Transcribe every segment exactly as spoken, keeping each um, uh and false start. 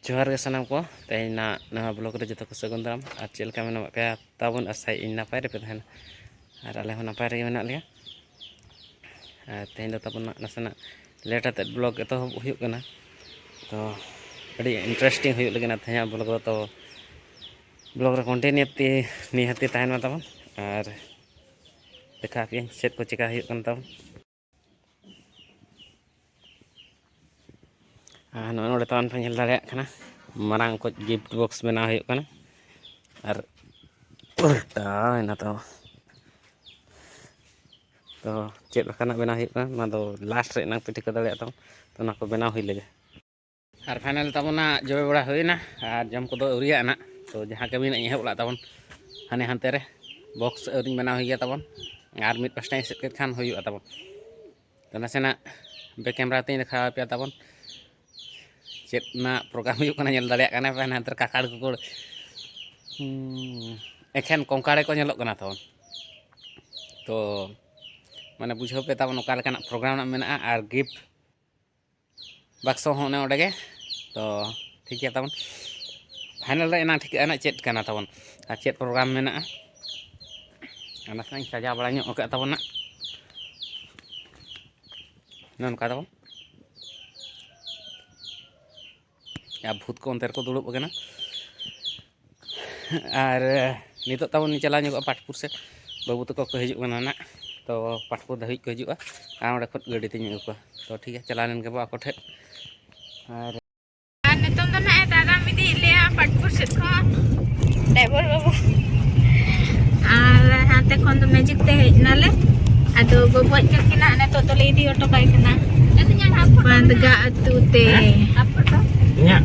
ᱡᱚᱦᱟᱨ ᱜᱮ ᱥᱟᱱᱟᱢ ᱠᱚ᱾ ᱛᱮᱦᱮᱧ ᱱᱟᱜ ᱱᱟᱣᱟ ᱵᱞᱚᱜ ᱨᱮ ᱡᱚᱛᱚ ᱠᱚ ᱥᱟᱹᱜᱩᱱ ᱫᱟᱨᱟᱢ᱾ ᱟᱨ ᱪᱮᱫ ᱞᱮᱠᱟ ᱢᱮᱱᱟᱜ ᱯᱮᱭᱟ ᱛᱟᱵᱚᱱ? ᱟᱥᱟᱭᱟᱹᱧ ᱱᱟᱯᱟᱭ ᱨᱮᱯᱮ ᱛᱟᱦᱮᱱᱟ᱾ ᱟᱨ ᱟᱞᱮ ᱦᱚᱸ ᱱᱟᱯᱟᱭ ᱨᱮᱜᱮ ᱢᱮᱱᱟᱜ ᱞᱮᱭᱟ᱾ ᱟᱨ ᱛᱮᱦᱮᱧ ᱫᱚ ᱛᱟᱵᱚᱱ ᱱᱟᱜ ᱱᱟᱥᱮᱱᱟᱜ ᱞᱮᱴ ᱟᱛᱮᱫ ᱵᱞᱚᱜ ᱮᱛᱚᱦᱚᱵ ᱦᱩᱭᱩᱜ ᱠᱟᱱᱟ᱾ ᱛᱚ ᱟᱹᱰᱤ ᱤᱱᱴᱟᱨᱮᱥᱴᱤᱝ ᱦᱩᱭᱩᱜ ᱞᱟᱹᱜᱤᱫ ᱛᱮᱦᱮᱧᱟᱜ ᱵᱞᱚᱜ ᱫᱚ᱾ ᱛᱚ ᱵᱞᱚᱜ ᱨᱮ ᱠᱚᱱᱴᱤᱱᱤᱭᱩ ᱱᱤᱦᱟᱹᱛᱤ ᱛᱟᱦᱮᱱ ᱢᱟ ᱛᱟᱵᱚᱱ᱾ ᱟᱨ ᱫᱮᱠᱷᱟᱣ ᱟᱯᱮᱭᱟᱹᱧ ᱪᱮᱫ ᱠᱚ ᱪᱮᱠᱟ ᱦᱩᱭᱩᱜ ᱠᱟᱱ ᱛᱟᱵᱚᱱ᱾ ᱟᱨ ᱱᱚᱜᱼᱚᱭ ᱱᱚᱰᱮ ᱛᱟᱵᱚᱱ ᱯᱮ ᱧᱮᱞ ᱫᱟᱲᱮᱭᱟᱜ ᱠᱟᱱᱟ, ᱢᱟᱨᱟᱝ ᱚᱠᱚᱡ ᱜᱤᱯᱷᱴ ᱵᱚᱠᱥ ᱵᱮᱱᱟᱣ ᱦᱩᱭᱩᱜ ᱠᱟᱱᱟ᱾ ᱟᱨ ᱯᱟᱞᱴᱟᱣ ᱮᱱᱟ ᱛᱚ᱾ ᱛᱚ ᱪᱮᱫ ᱞᱮᱠᱟᱱᱟᱜ ᱵᱮᱱᱟᱣ ᱦᱩᱭᱩᱜ ᱠᱟᱱᱟ, ᱚᱱᱟ ᱫᱚ ᱞᱟᱥᱴ ᱨᱮ ᱮᱱᱟᱝ ᱯᱮ ᱴᱷᱤᱠᱟᱹ ᱫᱟᱲᱮᱭᱟᱜ ᱛᱟᱵᱚᱱ᱾ ᱛᱚ ᱚᱱᱟ ᱠᱚ ᱵᱮᱱᱟᱣ ᱦᱩᱭ ᱞᱮᱜᱮ᱾ ᱟᱨ ᱯᱷᱟᱭᱱᱟᱞ ᱛᱟᱵᱚᱱᱟ ᱡᱚᱢ ᱵᱟᱲᱟ ᱦᱩᱭᱱᱟ, ᱟᱨ ᱡᱚᱢ ᱠᱚᱫᱚ ᱟᱹᱣᱨᱤᱭᱟᱜᱼᱟ ᱱᱟᱜ᱾ ᱛᱚ ᱡᱟᱦᱟᱸ ᱠᱟᱹᱢᱤ ᱱᱟᱜ ᱤᱧ ᱮᱦᱚᱵ ᱞᱟᱜ ᱛᱟᱵᱚᱱ, ᱦᱟᱱᱮ ᱦᱟᱱᱛᱮ ᱨᱮ ᱵᱚᱠᱥ ᱟᱹᱣᱨᱤᱧ ᱵᱮᱱᱟᱣ ᱦᱩᱭ ᱜᱮᱭᱟ ᱛᱟᱵᱚᱱ, ᱟᱨ ᱢᱤᱫ ᱯᱟᱥᱴᱟᱧ ᱮᱥᱮᱫ ᱠᱮᱫ ᱠᱷᱟᱱ ᱦᱩᱭᱩᱜᱼᱟ ᱛᱟᱵᱚᱱ᱾ ᱛᱚ ᱱᱟᱥᱮᱱᱟᱜ ᱵᱮᱠ ᱠᱮᱢᱨᱟ ᱛᱤᱧ ᱫᱮᱠᱷᱟᱣ ᱟᱯᱮᱭᱟ ᱛᱟᱵᱚᱱ, ᱪᱮᱫ ᱨᱮᱱᱟᱜ ᱯᱨᱳᱜᱨᱟᱢ ᱦᱩᱭᱩᱜ ᱠᱟᱱᱟ, ᱧᱮᱞ ᱫᱟᱲᱮᱭᱟᱜ ᱠᱟᱱᱟ ᱯᱮ ᱦᱟᱱᱛᱮ ᱨᱮ ᱠᱟᱠᱟᱲ ᱠᱩᱠᱩᱲ, ᱦᱩᱸ, ᱮᱠᱷᱮᱱ ᱠᱚᱝᱠᱟᱲᱮ ᱠᱚ ᱧᱮᱞᱚᱜ ᱠᱟᱱᱟ ᱛᱟᱵᱚᱱ᱾ ᱛᱚ ᱢᱟᱱᱮ ᱵᱩᱡᱷᱟᱹᱣ ᱯᱮ ᱛᱟᱵᱚᱱ ᱚᱠᱟ ᱞᱮᱠᱟᱱᱟᱜ ᱯᱨᱳᱜᱨᱟᱢ ᱨᱮᱱᱟᱜ ᱢᱮᱱᱟᱜᱼᱟ᱾ ᱟᱨ ᱜᱤᱯᱷᱴ ᱵᱟᱠᱥᱚ ᱦᱚᱸ ᱚᱱᱮ ᱚᱸᱰᱮ ᱜᱮ᱾ ᱛᱚ ᱴᱷᱤᱠ ᱜᱮᱭᱟ ᱛᱟᱵᱚᱱ, ᱯᱷᱟᱭᱱᱟᱞ ᱨᱮ ᱮᱱᱟᱝ ᱴᱷᱤᱠᱟᱹᱜᱼᱟ ᱱᱟᱜ ᱪᱮᱫ ᱠᱟᱱᱟ ᱛᱟᱵᱚᱱ ᱟᱨ ᱪᱮᱫ ᱯᱨᱳᱜᱨᱟᱢ ᱢᱮᱱᱟᱜᱼᱟ᱾ ᱚᱱᱟ ᱥᱟᱞᱟᱜ ᱤᱧ ᱥᱟᱡᱟᱣ ᱵᱟᱲᱟ ᱧᱚᱜ ᱠᱟᱜ ᱛᱟᱵᱚᱱ ᱱᱟᱜ, ᱱᱚᱜᱼᱚ ᱱᱚᱝᱠᱟ ᱛᱟᱵᱚᱱ᱾ ᱟᱨ ᱵᱷᱩᱛ ᱠᱚ ᱚᱱᱛᱮ ᱨᱮᱠᱚ ᱫᱩᱲᱩᱵ ᱟᱠᱟᱱᱟ᱾ ᱟᱨ ᱱᱤᱛᱚᱜ ᱛᱟᱵᱚᱱ ᱪᱟᱞᱟᱣ ᱧᱚᱜᱚᱜᱼᱟ ᱯᱟᱴᱯᱩᱨ ᱥᱮᱫ᱾ ᱵᱟᱹᱵᱩ ᱛᱟᱠᱚ ᱠᱚ ᱦᱤᱡᱩᱜ ᱠᱟᱱᱟ ᱱᱟᱜ, ᱛᱚ ᱯᱟᱴᱯᱩᱨ ᱫᱷᱟᱹᱵᱤᱡ ᱠᱚ ᱦᱤᱡᱩᱜᱼᱟ, ᱟᱨ ᱚᱸᱰᱮ ᱠᱷᱚᱱ ᱜᱟᱹᱰᱤ ᱛᱤᱧ ᱟᱹᱜᱩ ᱠᱚᱣᱟ᱾ ᱛᱚ ᱴᱷᱤᱠ ᱜᱮᱭᱟ, ᱪᱟᱞᱟᱣ ᱞᱮᱱ ᱜᱮᱵᱚ ᱟᱠᱚ ᱴᱷᱮᱱ᱾ ᱟᱨ ᱟᱨ ᱱᱤᱛᱚᱝ ᱫᱚ ᱱᱟᱜ ᱮ ᱫᱟᱨᱟᱢ ᱤᱫᱤᱭᱮᱫ ᱞᱮᱭᱟ ᱯᱟᱴᱯᱩᱨ ᱥᱮᱫ ᱠᱷᱚᱱ ᱰᱟᱭᱵᱚᱨ ᱵᱟᱹᱵᱩ᱾ ᱟᱨ ᱦᱟᱱᱛᱮ ᱠᱷᱚᱱ ᱫᱚ ᱢᱮᱡᱤᱠ ᱛᱮ ᱦᱮᱡ ᱱᱟᱞᱮ᱾ ᱟᱫᱚ ᱜᱚᱜᱚᱡ ᱠᱟᱹᱠᱤᱱᱟᱜ ᱱᱤᱛᱚᱜ ᱫᱚᱞᱮ ᱤᱫᱤ ᱦᱚᱴᱚ ᱠᱟᱭ ᱠᱟᱱᱟ ᱵᱟᱸᱫᱽᱜᱟ ᱟᱹᱛᱩ ᱛᱮ᱾ ᱤᱧᱟᱹᱜ?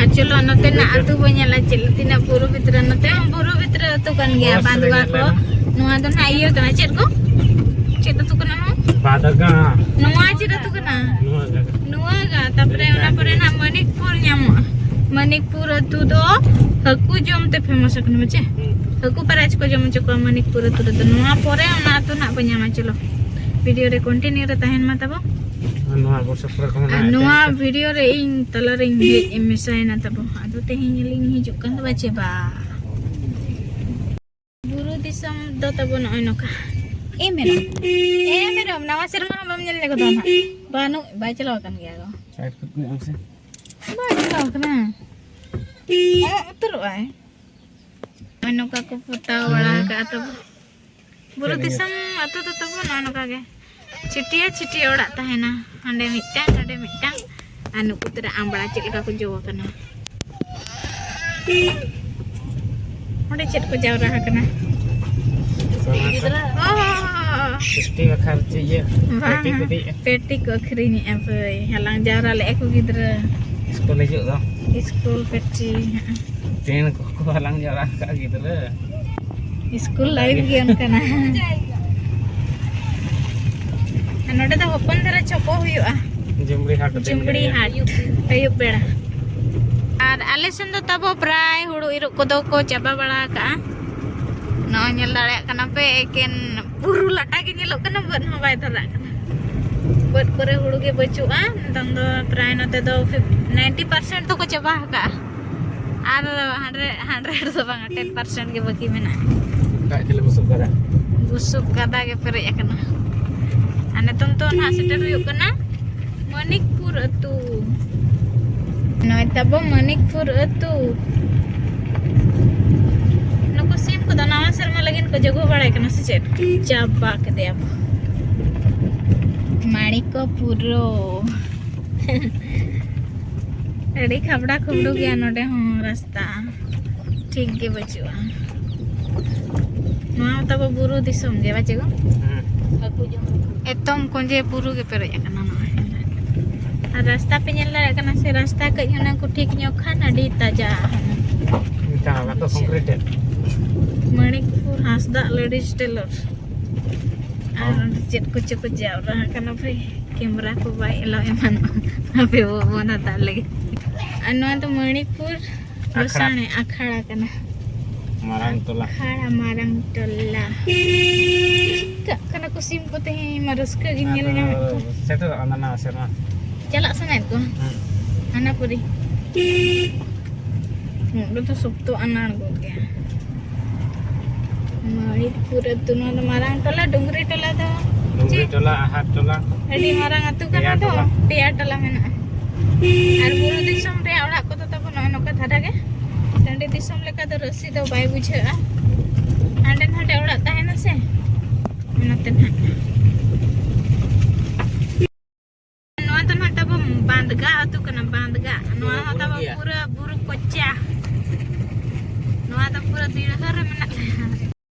ᱟᱨ ᱪᱚᱞᱚ ᱱᱚᱛᱮᱱᱟᱜ ᱟᱹᱛᱩ ᱵᱚ ᱧᱮᱞᱟ, ᱪᱮᱫ ᱛᱤᱱᱟᱹᱜ ᱵᱩᱨᱩ ᱵᱷᱤᱛᱨᱤ, ᱱᱚᱛᱮ ᱦᱚᱸ ᱵᱩᱨᱩ ᱵᱷᱤᱛᱨᱤ ᱟᱹᱛᱩ ᱠᱟᱱ ᱜᱮᱭᱟ᱾ ᱵᱚᱥ ᱨᱮ ᱵᱟᱸᱫᱽᱜᱟ ᱧᱮᱞ ᱠᱚ᱾ ᱞᱮᱱᱟ᱾ ᱱᱚᱣᱟ ᱫᱚ ᱱᱟᱜ ᱤᱭᱟᱹ ᱠᱟᱱᱟ, ᱪᱮᱫ ᱠᱚ? ᱪᱮᱫ ᱟᱹᱛᱩ ᱠᱟᱱᱟ ᱱᱚᱣᱟ? ᱵᱟᱸᱫᱽᱜᱟ᱾ ᱱᱚᱣᱟ ᱪᱮᱫ ᱟᱹᱛᱩ ᱠᱟᱱᱟ? ᱱᱚᱣᱟ ᱜᱮ᱾ ᱱᱚᱣᱟ ᱜᱟ, ᱛᱟᱯᱚᱨᱮ ᱚᱱᱟ ᱯᱚᱨᱮ ᱱᱟᱜ ᱢᱟᱱᱤᱠᱯᱩᱨ ᱧᱟᱢᱚᱜᱼᱟ᱾ ᱢᱟᱱᱤᱠᱯᱩᱨ ᱟᱹᱛᱩ ᱫᱚ ᱦᱟᱹᱠᱩ ᱡᱚᱢ ᱛᱮ ᱯᱷᱮᱢᱟᱥ ᱟᱠᱟᱱᱟ, ᱵᱟᱪᱮ? ᱦᱩᱸ᱾ ᱦᱟᱹᱠᱩ ᱯᱟᱨᱟᱡᱽ ᱠᱚ ᱡᱚᱢ ᱦᱚᱪᱚ ᱠᱚᱣᱟ ᱢᱟᱹᱱᱤᱠᱯᱩᱨ ᱟᱹᱛᱩ ᱨᱮᱫᱚ᱾ ᱱᱚᱣᱟ ᱯᱚᱨᱮ ᱚᱱᱟ ᱟᱹᱛᱩ ᱱᱟᱜ ᱵᱚ ᱧᱟᱢᱟ᱾ ᱪᱚᱞᱚ, ᱵᱷᱤᱰᱤᱭᱳ ᱨᱮ ᱠᱚᱱᱴᱤᱱᱤᱭᱩ ᱨᱮ ᱛᱟᱦᱮᱱ ᱢᱟ ᱛᱟᱵᱚ᱾ ᱟᱨ ᱱᱚᱣᱟ ᱟᱵᱚ ᱥᱩᱨ ᱠᱚᱨᱮ ᱠᱚ ᱢᱮᱱᱟᱜ ᱟᱨ ᱱᱚᱣᱟ ᱮᱱᱛᱮ᱾ ᱵᱷᱤᱰᱤᱭᱳ ᱨᱮ ᱤᱧ ᱛᱟᱞᱟᱨᱮᱧ ᱦᱮᱡ ᱢᱮᱥᱟᱭᱮᱱᱟ ᱛᱟᱵᱚ᱾ ᱟᱫᱚ ᱛᱮᱦᱮᱧ ᱟᱹᱞᱤᱧ ᱦᱤᱡᱩᱜ ᱠᱟᱱ ᱫᱚ ᱵᱟᱪᱮ ᱵᱟ᱾ ᱵᱩᱨᱩ ᱫᱤᱥᱚᱢ ᱫᱚ ᱛᱟᱵᱚ ᱱᱚᱜᱼᱚᱭ ᱱᱚᱝᱠᱟ᱾ ᱮ ᱢᱮᱨᱚᱢ, ᱮ ᱢᱮᱨᱚᱢ, ᱱᱟᱣᱟ ᱥᱮᱨᱢᱟ ᱦᱚᱸ ᱵᱟᱢ ᱧᱮᱞ ᱞᱮᱠᱚ ᱫᱚ ᱱᱟᱦᱟᱜ᱾ ᱵᱟᱹᱱᱩᱜ, ᱵᱟᱭ ᱪᱟᱞᱟᱣ ᱟᱠᱟᱱ ᱜᱮᱭᱟ ᱜᱚ᱾ ᱥᱟᱭᱤᱰ ᱠᱷᱚᱱ ᱠᱚ ᱧᱟᱢ ᱥᱮ᱾ ᱵᱟᱭ ᱪᱟᱞᱟᱣ ᱟᱠᱟᱱᱟ᱾ ᱚ, ᱩᱛᱟᱹᱨᱚᱜ ᱟᱭ᱾ ᱱᱚᱜᱼᱚᱭ ᱱᱚᱝᱠᱟ ᱠᱚ ᱯᱚᱛᱟᱣ ᱵᱟᱲᱟ ᱦᱮᱸ᱾ ᱟᱠᱟᱫᱼᱟ ᱛᱟᱵᱚ᱾ ᱵᱩᱨᱩ ᱪᱮᱫ ᱫᱤᱥᱚᱢ ᱟᱹᱛᱩ ᱫᱚ ᱛᱟᱵᱚ ᱱᱚᱜᱼᱚᱭ ᱱᱚᱝᱠᱟ ᱜᱮ᱾ ᱪᱷᱟᱹᱴᱭᱟᱹ ᱪᱷᱟᱹᱴᱭᱟᱹ ᱚᱲᱟᱜ ᱛᱟᱦᱮᱱᱟ᱾ ᱦᱟᱸᱰᱮ ᱢᱤᱫᱴᱟᱝ, ᱱᱚᱰᱮ ᱢᱤᱫᱴᱟᱝ᱾ ᱟᱨ ᱱᱩᱠᱩ ᱛᱚᱨᱟ ᱟᱢᱵᱽᱲᱟ ᱪᱮᱫ ᱞᱮᱠᱟ ᱠᱚ ᱡᱚ ᱟᱠᱟᱱᱟ᱾ ᱚᱸᱰᱮ ᱪᱮᱫ ᱠᱚ ᱡᱟᱣᱨᱟ ᱟᱠᱟᱱᱟ? ᱥᱚᱱᱟ ᱠᱚ᱾ ᱚ, ᱥᱤᱥᱴᱤ ᱵᱟᱠᱷᱟᱨ ᱪᱮᱫ ᱤᱭᱟᱹ? ᱵᱟᱝ, ᱯᱮᱴᱤ ᱠᱚ ᱤᱫᱤᱭᱮᱫᱼᱟ᱾ ᱯᱮᱴᱤ ᱠᱚ ᱟᱹᱠᱷᱨᱤᱧᱮᱫᱼᱟ ᱯᱟᱹᱭ᱾ ᱦᱟᱞᱟᱝ ᱡᱟᱣᱨᱟ ᱞᱮᱫᱼᱟ ᱠᱚ ᱜᱤᱫᱽᱨᱟᱹ᱾ ᱥᱠᱩᱞ ᱦᱤᱡᱩᱜ ᱫᱚ᱾ ᱥᱠᱩᱞ ᱯᱮᱴᱤ ᱦᱟᱸᱜ᱾ ᱴᱨᱮᱱ ᱠᱚᱠᱚ ᱦᱟᱞᱟᱝ ᱡᱟᱣᱨᱟ ᱟᱠᱟᱫᱼᱟ ᱜᱤᱫᱽᱨᱟᱹ᱾ ᱥᱠᱩᱞ ᱞᱟᱭᱤᱯᱷ ᱜᱮ ᱚᱱᱠᱟᱱᱟ᱾ ᱟᱨ ᱱᱚᱰᱮ ᱫᱚ ᱦᱚᱯᱚᱱ ᱫᱷᱟᱨᱟ ᱪᱷᱚᱠᱚ ᱦᱩᱭᱩᱜᱼᱟ᱾ ᱡᱩᱢᱲᱤ ᱦᱟᱴ ᱫᱤᱱ ᱡᱩᱢᱲᱤ ᱜᱮ ᱦᱟᱴ, ᱦᱩᱭᱩᱜᱼᱟ᱾ ᱟᱹᱭᱩᱵ ᱵᱮᱲᱟ᱾ ᱟᱨ ᱟᱞᱮ ᱥᱮᱱ ᱫᱚ ᱛᱟᱵᱚ ᱯᱨᱟᱭ ᱦᱩᱲᱩ ᱤᱨᱚᱜ ᱠᱚᱫᱚ ᱠᱚ ᱪᱟᱵᱟ ᱵᱟᱲᱟ ᱟᱠᱟᱜᱼᱟ᱾ ᱱᱚᱜᱼᱚᱭ ᱧᱮᱞ ᱫᱟᱲᱮᱭᱟᱜ ᱠᱟᱱᱟ ᱯᱮ, ᱮᱠᱮᱱ ᱵᱩᱨᱩ ᱞᱟᱴᱟ ᱜᱮ ᱧᱮᱞᱚᱜ ᱠᱟᱱᱟ, ᱵᱟᱹᱫᱽ ᱦᱚᱸ ᱵᱟᱭ ᱫᱷᱟᱨᱟᱜ ᱠᱟᱱᱟ᱾ ᱵᱟᱹᱫᱽ ᱠᱚᱨᱮ ᱦᱩᱲᱩ ᱜᱮ ᱵᱟᱹᱪᱩᱜᱼᱟ᱾ ᱱᱤᱛᱚᱝ ᱫᱚ ᱯᱨᱟᱭ ᱱᱚᱛᱮ ᱫᱚ ᱯᱷᱤᱯ-, ᱱᱟᱭᱤᱱᱴᱤ ᱯᱟᱨᱥᱮᱱᱴ ᱫᱚᱠᱚ ᱪᱟᱵᱟ ᱟᱠᱟᱜᱼᱟ᱾ ᱟᱨ ᱦᱟᱱᱰᱨᱮᱰ, ᱦᱟᱱᱰᱨᱮᱰ ᱫᱚ ᱵᱟᱝᱟ, ᱴᱮᱱ ᱯᱟᱨᱥᱮᱱᱴ ᱜᱮ ᱵᱟᱹᱠᱤ ᱢᱮᱱᱟᱜᱼᱟ᱾ ᱫᱟᱜ ᱠᱷᱟᱹᱞᱤ ᱵᱩᱥᱩᱵ ᱜᱟᱫᱟ᱾ ᱵᱩᱥᱩᱵ ᱜᱟᱫᱟ ᱜᱮ ᱯᱮᱨᱮᱡ ᱟᱠᱟᱱᱟ᱾ ᱟᱨ ᱱᱤᱛᱚᱝ ᱫᱚ ᱱᱟᱦᱟᱜ ᱥᱮᱴᱮᱨ ᱦᱩᱭᱩᱜ ᱠᱟᱱᱟ ᱢᱟᱹᱱᱤᱠᱯᱩᱨ ᱟᱹᱛᱩ᱾ ᱱᱚᱜᱼᱚᱭ ᱛᱟᱵᱚ ᱢᱟᱹᱱᱤᱠᱯᱩᱨ ᱟᱹᱛᱩ᱾ ᱱᱩᱠᱩ ᱥᱤᱢ ᱠᱚᱫᱚ ᱱᱟᱣᱟ ᱥᱮᱨᱢᱟ ᱞᱟᱹᱜᱤᱫ ᱠᱚ ᱡᱚᱜᱚ ᱵᱟᱲᱟᱭ ᱠᱟᱱᱟ ᱥᱮ ᱪᱮᱫ? ᱪᱟᱵᱟ ᱠᱮᱫᱮᱭᱟ ᱵᱚ᱾ ᱢᱟᱹᱲᱤ ᱠᱚ ᱯᱩᱨᱟᱹ᱾ ᱟᱹᱰᱤ ᱠᱷᱟᱵᱽᱲᱟ ᱠᱷᱩᱵᱽᱲᱩ ᱜᱮᱭᱟ ᱱᱚᱰᱮ ᱦᱚᱸ ᱨᱟᱥᱛᱟ᱾ ᱴᱷᱤᱠ ᱜᱮ ᱵᱟᱹᱪᱩᱜᱼᱟ᱾ ᱱᱚᱣᱟ ᱛᱟᱵᱚ ᱵᱩᱨᱩ ᱫᱤᱥᱚᱢ ᱜᱮ, ᱵᱟᱪᱮ ᱜᱚ? ᱦᱮᱸ᱾ ᱮᱛᱚᱢ ᱠᱚᱸᱡᱮ ᱵᱩᱨᱩ ᱜᱮ ᱯᱮᱨᱮᱡ ᱟᱠᱟᱱᱟ ᱱᱚᱜᱼᱚᱭ᱾ ᱟᱨ ᱨᱟᱥᱛᱟ ᱯᱮ ᱧᱮᱞ ᱫᱟᱲᱮᱭᱟᱜ ᱠᱟᱱᱟ ᱥᱮ? ᱨᱟᱥᱛᱟ ᱠᱟᱹᱡ ᱦᱩᱱᱟᱹᱝ ᱠᱚ ᱴᱷᱤᱠ ᱧᱚᱜ ᱠᱷᱟᱱ ᱟᱹᱰᱤ ᱛᱟᱡᱟ᱾ ᱢᱤᱫᱴᱟᱝ ᱟᱞᱟᱫᱟ ᱠᱚᱝᱠᱨᱤᱴ ᱮ᱾ ᱢᱟᱹᱱᱤᱠᱯᱩᱨ ᱦᱟᱸᱥᱫᱟᱜ ᱞᱮᱰᱤᱡ ᱴᱮᱞᱚᱨ᱾ ᱟᱨ ᱦᱚᱸ᱾ ᱚᱸᱰᱮ ᱪᱮᱫ ᱠᱚᱪᱚ ᱠᱚ ᱡᱟᱣᱨᱟ ᱟᱠᱟᱱᱟ ᱵᱷᱟᱹᱭ᱾ ᱠᱮᱢᱨᱟ ᱠᱚ ᱵᱟᱭ ᱮᱞᱟᱣ ᱮᱢᱟᱱᱚᱜᱼᱟ᱾ ᱦᱟᱯᱮ ᱵᱚ ᱵᱚᱱ ᱦᱟᱛᱟᱣ ᱞᱮᱜᱮ᱾ ᱟᱨ ᱱᱚᱣᱟ ᱫᱚ ᱢᱟᱹᱱᱤᱠᱯᱩᱨ ᱟᱠᱷᱲᱟ᱾ ᱜᱚᱥᱟᱬᱮ ᱟᱠᱷᱲᱟ ᱠᱟᱱᱟ᱾ ᱢᱟᱨᱟᱝ ᱴᱚᱞᱟ᱾ ᱠᱷᱟᱲᱟ ᱢᱟᱨᱟᱝ ᱴᱚᱞᱟ᱾ ᱪᱤᱠᱟᱹᱜ ᱠᱟᱱᱟ ᱠᱚ ᱥᱤᱢ ᱠᱚ ᱛᱮᱦᱮᱧ ᱢᱟ, ᱨᱟᱹᱥᱠᱟᱹ ᱜᱤᱧ ᱧᱮᱞ ᱧᱟᱢᱮᱫ ᱠᱚᱣᱟ᱾ ᱥᱮᱴᱮᱨᱚᱜᱼᱟ ᱱᱟᱱᱟ ᱥᱮᱨᱢᱟ᱾ ᱪᱟᱞᱟᱜ ᱥᱟᱱᱟᱭᱮᱫ ᱠᱚᱣᱟ᱾ ᱦᱩᱸ᱾ ᱦᱟᱱᱟ ᱯᱩᱨᱤ᱾ ᱱᱚᱰᱮ ᱫᱚ ᱥᱚᱠᱛᱚ ᱟᱱᱟᱲ ᱜᱚᱫ ᱜᱮᱭᱟ᱾ ᱢᱟᱹᱲᱤ ᱯᱩᱨᱟᱹ ᱟᱹᱛᱩ, ᱱᱚᱣᱟ ᱫᱚ ᱢᱟᱨᱟᱝ ᱴᱚᱞᱟ, ᱰᱩᱝᱨᱤ ᱴᱚᱞᱟ ᱫᱚ ᱰᱩᱝᱨᱤ ᱪᱮᱫ? ᱴᱚᱞᱟ, ᱟᱦᱟᱨ ᱴᱚᱞᱟ᱾ ᱟᱹᱰᱤ ᱢᱟᱨᱟᱝ ᱟᱹᱛᱩ ᱠᱟᱱᱟ ᱯᱮᱭᱟ ᱫᱚ, ᱴᱚᱞᱟ᱾ ᱯᱮᱭᱟ ᱴᱚᱞᱟ ᱢᱮᱱᱟᱜᱼᱟ᱾ ᱟᱨ ᱵᱩᱨᱩ ᱫᱤᱥᱚᱢ ᱨᱮᱭᱟᱜ ᱚᱲᱟᱜ ᱠᱚᱫᱚ ᱛᱟᱵᱚ ᱱᱚᱜᱼᱚ ᱱᱚᱝᱠᱟ ᱫᱷᱟᱨᱟ ᱜᱮ᱾ ᱴᱟᱺᱰᱤ ᱫᱤᱥᱚᱢ ᱞᱮᱠᱟ ᱫᱚ ᱨᱟᱹᱥᱤ ᱫᱚ ᱵᱟᱭ ᱵᱩᱡᱷᱟᱹᱜᱼᱟ᱾ ᱦᱟᱸᱰᱮ ᱱᱟᱰᱮ ᱚᱲᱟᱜ ᱛᱟᱦᱮᱱᱟ ᱥᱮ, ᱚᱱᱟᱛᱮ ᱱᱟᱦᱟᱜ᱾ ᱱᱚᱣᱟ ᱫᱚ ᱱᱟᱦᱟᱜ ᱛᱟᱵᱚ ᱵᱟᱸᱫᱽᱜᱟ ᱟᱹᱛᱩ ᱠᱟᱱᱟ, ᱵᱟᱸᱫᱽᱜᱟ᱾ ᱱᱚᱣᱟ ᱦᱚᱸ ᱛᱟᱵᱚ ᱯᱩᱨᱟᱹ ᱵᱩᱨᱩ ᱠᱚᱪᱟ᱾ ᱱᱚᱣᱟ ᱫᱚ ᱯᱩᱨᱟᱹ ᱫᱤᱲᱦᱟᱹ ᱨᱮ ᱢᱮᱱᱟᱜ ᱞᱮᱭᱟ᱾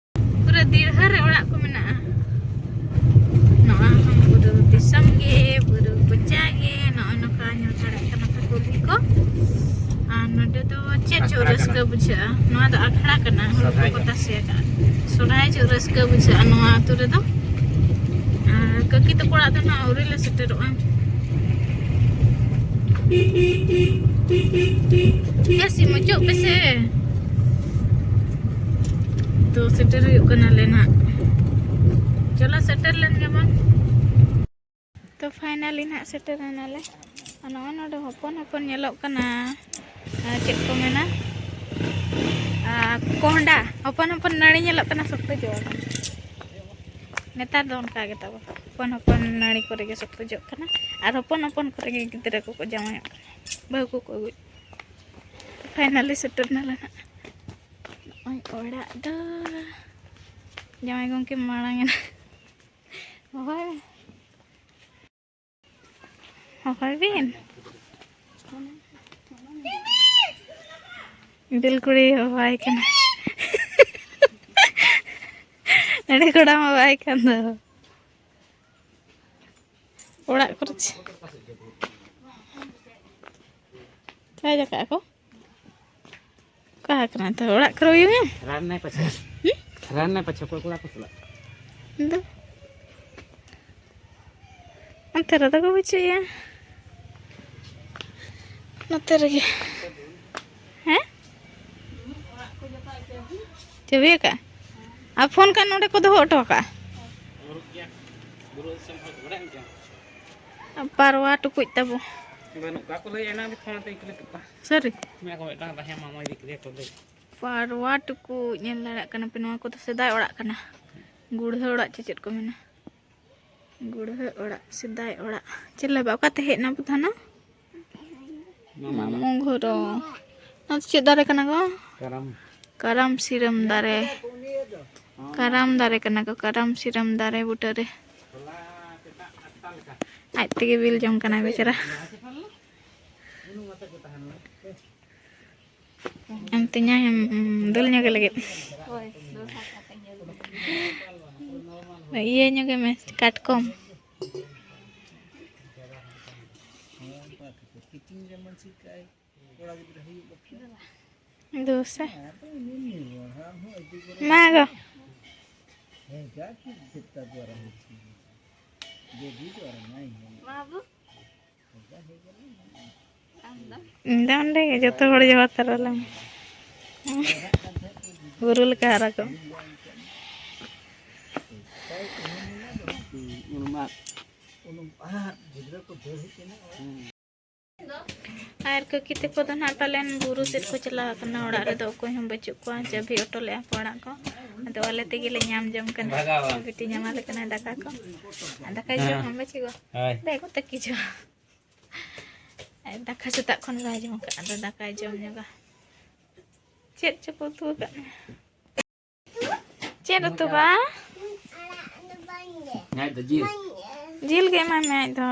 ᱯᱩᱨᱟᱹ ᱫᱤᱲᱦᱟᱹ ᱨᱮ ᱚᱲᱟᱜ ᱠᱚ ᱢᱮᱱᱟᱜᱼᱟ᱾ ᱱᱚᱣᱟ ᱦᱚᱸ ᱵᱩᱨᱩ ᱫᱤᱥᱚᱢ ᱜᱮ, ᱵᱩᱨᱩ ᱠᱚᱪᱟ ᱜᱮ᱾ ᱱᱚᱜᱼᱚᱭ ᱱᱚᱝᱠᱟ ᱧᱮᱞ ᱫᱟᱲᱮᱭᱟᱜ ᱠᱟᱱᱟ ᱯᱮ ᱠᱩᱞᱦᱤ ᱠᱚ᱾ ᱟᱨ ᱱᱚᱰᱮ ᱫᱚ ᱪᱮᱫ ᱪᱚ ᱟᱠᱷᱲᱟ ᱨᱟᱹᱥᱠᱟᱹ ᱠᱟᱱᱟ᱾ ᱵᱩᱡᱷᱟᱹᱜᱼᱟ᱾ ᱱᱚᱣᱟ ᱫᱚ ᱟᱠᱷᱲᱟ ᱠᱟᱱᱟ, ᱦᱚᱲ ᱥᱚᱨᱦᱟᱭ ᱠᱚᱠᱚ ᱠᱟᱱᱟ᱾ ᱛᱟᱥᱮ ᱟᱠᱟᱫᱼᱟ᱾ ᱥᱚᱨᱦᱟᱭ ᱪᱚ ᱨᱟᱹᱥᱠᱟᱹ ᱵᱩᱡᱷᱟᱹᱜᱼᱟ ᱱᱚᱣᱟ ᱟᱹᱛᱩ ᱨᱮᱫᱚ᱾ ᱟᱨ ᱠᱟᱹᱠᱤ ᱛᱟᱠᱚ ᱚᱲᱟᱜ ᱫᱚ ᱱᱟᱦᱟᱜ ᱟᱹᱣᱨᱤ ᱞᱮ ᱥᱮᱴᱮᱨᱚᱜᱼᱟ᱾ ᱮ ᱥᱤᱢ, ᱚᱪᱚᱜ ᱯᱮᱥᱮ᱾ ᱛᱚ, ᱥᱮᱴᱮᱨ ᱦᱩᱭᱩᱜ ᱠᱟᱱᱟᱞᱮ ᱱᱟᱦᱟᱜ᱾ ᱪᱚᱞᱚ, ᱥᱮᱴᱮᱨ ᱞᱮᱱ ᱜᱮᱵᱚᱱ᱾ ᱛᱚ, finally ᱱᱟᱦᱟᱜ ᱥᱮᱴᱮᱨ ᱮᱱᱟᱞᱮ᱾ ᱟᱨ ᱱᱚᱜᱼᱚᱭ ᱱᱚᱰᱮ ᱦᱚᱯᱚᱱ ᱦᱚᱯᱚᱱ ᱧᱮᱞᱚᱜ ᱠᱟᱱᱟ᱾ ᱟᱨ ᱪᱮᱫ ᱠᱚ ᱢᱮᱱᱟ? ᱟᱨ ᱠᱚᱸᱦᱰᱟ᱾ ᱦᱚᱯᱚᱱ ᱦᱚᱯᱚᱱ ᱱᱟᱹᱲᱤ ᱧᱮᱞᱚᱜ ᱠᱟᱱᱟ, ᱥᱚᱠᱛᱚ ᱡᱚ ᱟᱠᱟᱱᱟ᱾ ᱱᱮᱛᱟᱨ ᱫᱚ ᱚᱱᱠᱟ ᱜᱮ ᱛᱟᱵᱚ᱾ ᱦᱚᱯᱚᱱ ᱦᱚᱯᱚᱱ ᱱᱟᱹᱲᱤ ᱠᱚᱨᱮ ᱜᱮ ᱥᱚᱠᱛᱚ ᱡᱚᱜ ᱠᱟᱱᱟ᱾ ᱟᱨ ᱦᱚᱯᱚᱱ ᱦᱚᱯᱚᱱ ᱠᱚᱨᱮ ᱜᱮ ᱜᱤᱫᱽᱨᱟᱹ ᱠᱚᱠᱚ ᱡᱟᱶᱟᱭᱚᱜ ᱠᱟᱱᱟ᱾ ᱵᱟᱹᱦᱩ ᱠᱚᱠᱚ ᱟᱹᱜᱩᱭᱮᱫ᱾ Finally ᱥᱮᱴᱮᱨ ᱱᱟᱞᱮ ᱱᱟᱦᱟᱜ᱾ ᱱᱚᱜᱼᱚᱭ ᱚᱲᱟᱜ ᱫᱚ᱾ ᱡᱟᱶᱟᱭ ᱜᱚᱢᱠᱮ ᱢᱟᱲᱟᱝ ᱮᱱᱟ᱾ ᱦᱚᱦᱚᱭ ᱢᱮ᱾ ᱦᱚᱦᱚᱭ ᱵᱤᱱ᱾ ᱵᱤᱞ ᱠᱩᱲᱤ ᱦᱚᱦᱚᱭ ᱠᱟᱱᱟ᱾ ᱱᱚᱰᱮ ᱠᱚᱲᱟᱢ ᱦᱚᱦᱚᱭ ᱠᱟᱱ ᱫᱚ᱾ ᱚᱲᱟᱜ ᱠᱚᱨᱮ ᱪᱮ-, ᱪᱟᱭ ᱫᱟᱠᱟ ᱠᱚ? ᱚᱠᱟ ᱠᱟᱱᱟ ᱛᱚ? ᱚᱲᱟᱜ ᱠᱚᱨᱮ ᱦᱩᱭᱩᱜ ᱢᱮ᱾ ᱨᱟᱱ ᱱᱟᱭ ᱯᱟᱪᱷᱮ᱾ ᱦᱩᱸ? ᱨᱟᱱ ᱱᱟᱭ ᱯᱟᱪᱷᱮ, ᱚᱠᱚᱭ ᱠᱚᱲᱟ ᱠᱚ ᱥᱟᱞᱟᱜ? ᱤᱧ ᱫᱚ ᱚᱱᱛᱮ ᱨᱮᱫᱚ ᱠᱚ ᱵᱩᱡᱷᱟᱹᱜᱼᱟ᱾ ᱱᱚᱛᱮ ᱨᱮᱜᱮ᱾ ᱦᱮᱸ? ᱪᱟᱹᱵᱤ ᱟᱠᱟᱫᱼᱟ? ᱟᱨ ᱯᱷᱳᱱ ᱠᱟᱱ ᱱᱚᱰᱮ ᱠᱚ ᱫᱚᱦᱚ ᱦᱚᱴᱚ ᱟᱠᱟᱫᱼᱟ᱾ ᱯᱟᱨᱣᱟ ᱴᱩᱠᱩᱡ ᱛᱟᱵᱚ᱾ ᱵᱟᱹᱱᱩᱜ ᱠᱚᱣᱟ ᱠᱚ ᱞᱟᱹᱭᱟ, ᱮᱱᱟᱝ ᱨᱮ ᱯᱷᱳᱱ ᱛᱮᱧ ᱠᱩᱞᱤ ᱠᱮᱫ ᱠᱚᱣᱟ᱾ ᱥᱟᱹᱨᱤ? ᱢᱮᱱᱟᱜ ᱠᱚ ᱢᱤᱫᱴᱟᱝ ᱛᱟᱦᱮᱸ ᱢᱟᱢᱟ ᱤᱫᱤ ᱠᱮᱫᱮᱭᱟ ᱠᱚ ᱞᱟᱹᱭ᱾ ᱯᱟᱨᱣᱟ ᱴᱩᱠᱩᱡ ᱧᱮᱞ ᱫᱟᱲᱮᱭᱟᱜ ᱠᱟᱱᱟ ᱯᱮ, ᱱᱚᱣᱟ ᱠᱚᱫᱚ ᱥᱮᱫᱟᱭ ᱚᱲᱟᱜ ᱠᱟᱱᱟ᱾ ᱜᱩᱲᱦᱟᱹ ᱚᱲᱟᱜ ᱪᱮ ᱪᱮᱫ ᱠᱚ ᱢᱮᱱᱟ? ᱜᱩᱲᱦᱟᱹ ᱚᱲᱟᱜ, ᱥᱮᱫᱟᱭ ᱚᱲᱟᱜ᱾ ᱪᱮᱫ ᱞᱮᱠᱟ, ᱚᱠᱟᱛᱮ ᱦᱮᱡ ᱮᱱᱟ ᱵᱚ ᱛᱟᱦᱮᱱᱟ? ᱢᱟᱢᱟ᱾ ᱢᱟᱢᱚ ᱜᱷᱚᱨᱚ᱾ ᱱᱚᱣᱟ ᱫᱚ ᱪᱮᱫ ᱫᱟᱨᱮ ᱠᱟᱱᱟ ᱜᱚ? ᱠᱟᱨᱟᱢ᱾ ᱠᱟᱨᱟᱢ ᱥᱤᱨᱟᱹᱢ ᱫᱟᱨᱮ᱾ ᱠᱟᱨᱟᱢ ᱫᱟᱨᱮ ᱠᱟᱱᱟ ᱜᱚ, ᱠᱟᱨᱟᱢ ᱥᱤᱨᱟᱹᱢ ᱫᱟᱨᱮ ᱵᱩᱴᱟᱹ ᱨᱮ᱾ ᱟᱡ ᱛᱮᱜᱮ ᱵᱤᱞ ᱡᱚᱝ ᱠᱟᱱᱟᱭ ᱵᱮᱪᱟᱨᱟ᱾ ᱮᱱᱛᱮ ᱧᱟᱭ ᱮᱢ, ᱩᱸ, ᱫᱩᱞ ᱧᱚᱜ ᱞᱟᱹᱜᱤᱫ᱾ ᱦᱳᱭ, ᱫᱩᱞ ᱥᱟᱯᱷᱟ ᱠᱟᱛᱮ ᱧᱮᱞ ᱢᱮ᱾ ᱤᱭᱟᱹ ᱧᱚᱜ ᱢᱮ, ᱠᱟᱴᱠᱚᱢ᱾ ᱫᱩ ᱥᱮ᱾ ᱢᱟ ᱜᱚ᱾ ᱢᱟ ᱵᱟᱹᱵᱩ᱾ ᱤᱧ ᱫᱚ ᱚᱸᱰᱮ ᱜᱮ, ᱡᱚᱛᱚ ᱦᱚᱲ ᱡᱚᱦᱟᱨ ᱛᱟᱨᱟ ᱞᱮᱢ᱾ ᱵᱩᱨᱩ ᱞᱮᱠᱟ ᱦᱟᱨᱟ ᱠᱚᱜ᱾ ᱟᱨ ᱠᱟᱹᱠᱤ ᱛᱟᱠᱚ ᱫᱚ ᱱᱟᱦᱟᱜ ᱯᱟᱞᱮᱱ ᱵᱩᱨᱩ ᱥᱮᱫ ᱠᱚ ᱪᱟᱞᱟᱣ ᱟᱠᱟᱱᱟ, ᱚᱲᱟᱜ ᱨᱮᱫᱚ ᱚᱠᱚᱭ ᱦᱚᱸ ᱵᱟᱹᱪᱩᱜ ᱠᱚᱣᱟ᱾ ᱪᱟᱹᱵᱤ ᱚᱴᱚ ᱞᱮᱫᱼᱟ ᱠᱚ ᱚᱲᱟᱜ ᱠᱚ, ᱟᱫᱚ ᱟᱞᱮ ᱛᱮᱜᱮ ᱞᱮ ᱧᱟᱢ ᱡᱚᱝ ᱠᱟᱱᱟ᱾ ᱵᱷᱟᱜᱟᱣᱟ᱾ ᱵᱤᱴᱤ ᱧᱟᱢ ᱟᱞᱮ ᱠᱟᱱᱟᱭ ᱫᱟᱠᱟ ᱠᱚ᱾ ᱫᱟᱠᱟ ᱡᱚᱢ ᱦᱮᱸ᱾ ᱦᱚᱸ ᱵᱟᱹᱪᱩᱜᱼᱟ᱾ ᱦᱳᱭ᱾ ᱫᱮ ᱜᱚ ᱛᱟᱹᱠᱤ ᱡᱚᱢ᱾ ᱫᱟᱠᱟ ᱥᱮᱛᱟᱜ ᱠᱷᱚᱱ ᱵᱟᱭ ᱡᱚᱢ ᱠᱟᱜᱼᱟ, ᱟᱫᱚ ᱫᱟᱠᱟᱭ ᱡᱚᱢ ᱧᱚᱜᱟ᱾ ᱪᱮᱫ ᱪᱚᱠᱚ ᱩᱛᱩ ᱟᱠᱟᱫ ᱢᱮ? ᱪᱮᱫ ᱩᱛᱩ ᱵᱟ? ᱟᱡ ᱫᱚ ᱡᱤᱞ᱾ ᱡᱤᱞ ᱜᱮ ᱮᱢᱟᱭ ᱢᱮ ᱟᱡ ᱫᱚ᱾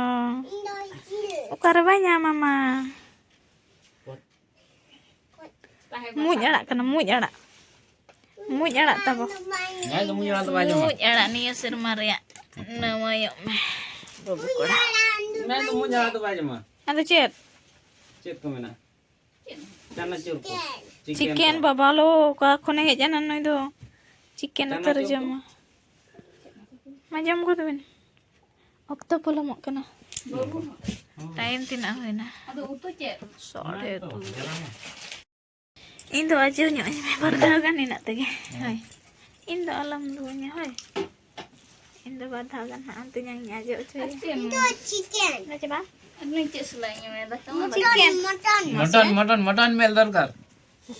ᱚᱠᱟᱨᱮ ᱵᱟᱭ ᱧᱟᱢᱟ ᱢᱟ? ᱢᱩᱡ ᱟᱲᱟᱜ ᱠᱟᱱᱟ, ᱢᱩᱡ ᱟᱲᱟᱜ᱾ ᱢᱩᱡ ᱟᱲᱟᱜ ᱛᱟᱵᱚ᱾ ᱡᱟᱦᱟᱸᱭ ᱫᱚ ᱢᱩᱡ ᱟᱲᱟᱜ ᱫᱚ ᱵᱟᱭ ᱡᱚᱢᱟ᱾ ᱢᱩᱡ ᱟᱲᱟᱜ ᱱᱤᱭᱟᱹ ᱥᱮᱨᱢᱟ ᱨᱮᱭᱟᱜ ᱱᱟᱣᱟᱭᱚᱜ ᱢᱮ, ᱵᱟᱹᱵᱩ ᱠᱚᱲᱟ᱾ ᱡᱟᱦᱟᱸᱭ ᱫᱚ ᱢᱩᱡ ᱟᱲᱟᱜ ᱫᱚ ᱵᱟᱭ ᱡᱚᱢᱟ᱾ ᱟᱫᱚ ᱪᱮᱫ? ᱪᱮᱫ ᱠᱚ ᱢᱮᱱᱟᱜᱼᱟ? ᱪᱟᱱᱟᱪᱩᱨ ᱠᱚ᱾ ᱪᱤᱠᱮᱱ ᱠᱚ᱾ ᱵᱟᱵᱟ ᱞᱳ, ᱚᱠᱟ ᱠᱷᱚᱱᱮ ᱦᱮᱡ ᱮᱱᱟ ᱱᱩᱭ ᱫᱚ? ᱪᱤᱠᱮᱱ ᱩᱛᱟᱹᱨ ᱪᱟᱱᱟᱪᱩᱨ ᱠᱚ᱾ ᱡᱚᱢᱟ᱾ ᱢᱟ ᱡᱚᱢ ᱜᱚᱫ ᱵᱮᱱ᱾ ᱚᱠᱛᱚ ᱯᱚᱞᱚᱢᱚᱜ ᱠᱟᱱᱟ᱾ ᱴᱟᱭᱤᱢ ᱛᱤᱱᱟᱹᱜ ᱦᱩᱭᱱᱟ? ᱟᱫᱚ ᱩᱛᱩ ᱪᱮᱫ? ᱥᱟᱲᱮ ᱫᱩ᱾ ᱤᱧ ᱫᱚ ᱟᱡᱚ ᱧᱚᱜ ᱟᱹᱧ ᱢᱮ ᱵᱟᱨ ᱫᱷᱟᱣ ᱜᱟᱱ ᱤᱱᱟᱹᱜ ᱛᱮᱜᱮ᱾ ᱦᱳᱭ᱾ ᱤᱧ ᱫᱚ ᱟᱞᱚᱢ ᱫᱩᱧᱟ, ᱦᱳᱭ᱾ ᱤᱧ ᱫᱚ ᱵᱟᱨ ᱫᱷᱟᱣ ᱜᱟᱱ ᱦᱟᱸᱜ ᱟᱢ ᱛᱤᱧᱟᱝ ᱤᱧ ᱟᱡᱚ ᱦᱚᱪᱚᱭᱟ᱾ ᱤᱧ ᱫᱚ ᱪᱤᱠᱮᱱ᱾ ᱦᱮᱸ ᱪᱮ ᱵᱟᱝ? ᱟᱨ ᱱᱩᱭ ᱪᱮᱫ ᱥᱟᱞᱟᱜ ᱤᱧ ᱮᱢᱟᱭᱟ ᱫᱟᱠᱟ? ᱢᱚᱴᱚᱱ, ᱢᱚᱴᱚᱱ᱾ ᱢᱚᱴᱚᱱ, ᱢᱚᱴᱚᱱ, ᱢᱚᱴᱚᱱ ᱢᱮᱞ ᱫᱚᱨᱠᱟᱨ᱾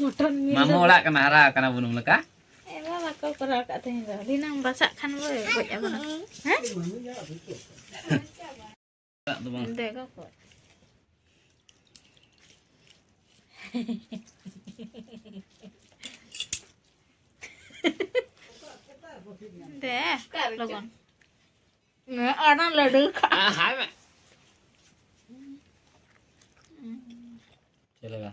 ᱢᱚᱴᱚᱱ ᱢᱤᱞ ᱢᱟᱢᱩ ᱫᱚ ᱚᱲᱟᱜ ᱠᱟᱱᱟ, ᱦᱟᱨᱟ ᱟᱠᱟᱱᱟ ᱵᱩᱱᱩᱢ ᱞᱮᱠᱟ᱾ ᱮ ᱵᱟᱵᱟ ᱠᱚ ᱠᱚᱨᱟᱣ ᱠᱟᱜ ᱛᱟᱦᱮᱸᱧ ᱫᱚ᱾ ᱫᱷᱤᱱᱟᱹᱝ ᱵᱟᱥᱟᱜ ᱠᱷᱟᱱ ᱵᱚ ᱜᱚᱡ ᱟᱵᱚᱱᱟ᱾ ᱦᱮᱸ? ᱫᱟᱜ ᱫᱚ ᱵᱟᱝ᱾ ᱫᱮ ᱜᱚ ᱠᱚ᱾ ᱫᱮ, ᱞᱚᱜᱚᱱ᱾ ᱚᱱᱟ ᱞᱟᱹᱰᱩ ᱠᱷᱟ-, ᱟ, ᱦᱟᱭ ᱢᱮ᱾ ᱪᱮᱫ ᱞᱮᱠᱟ?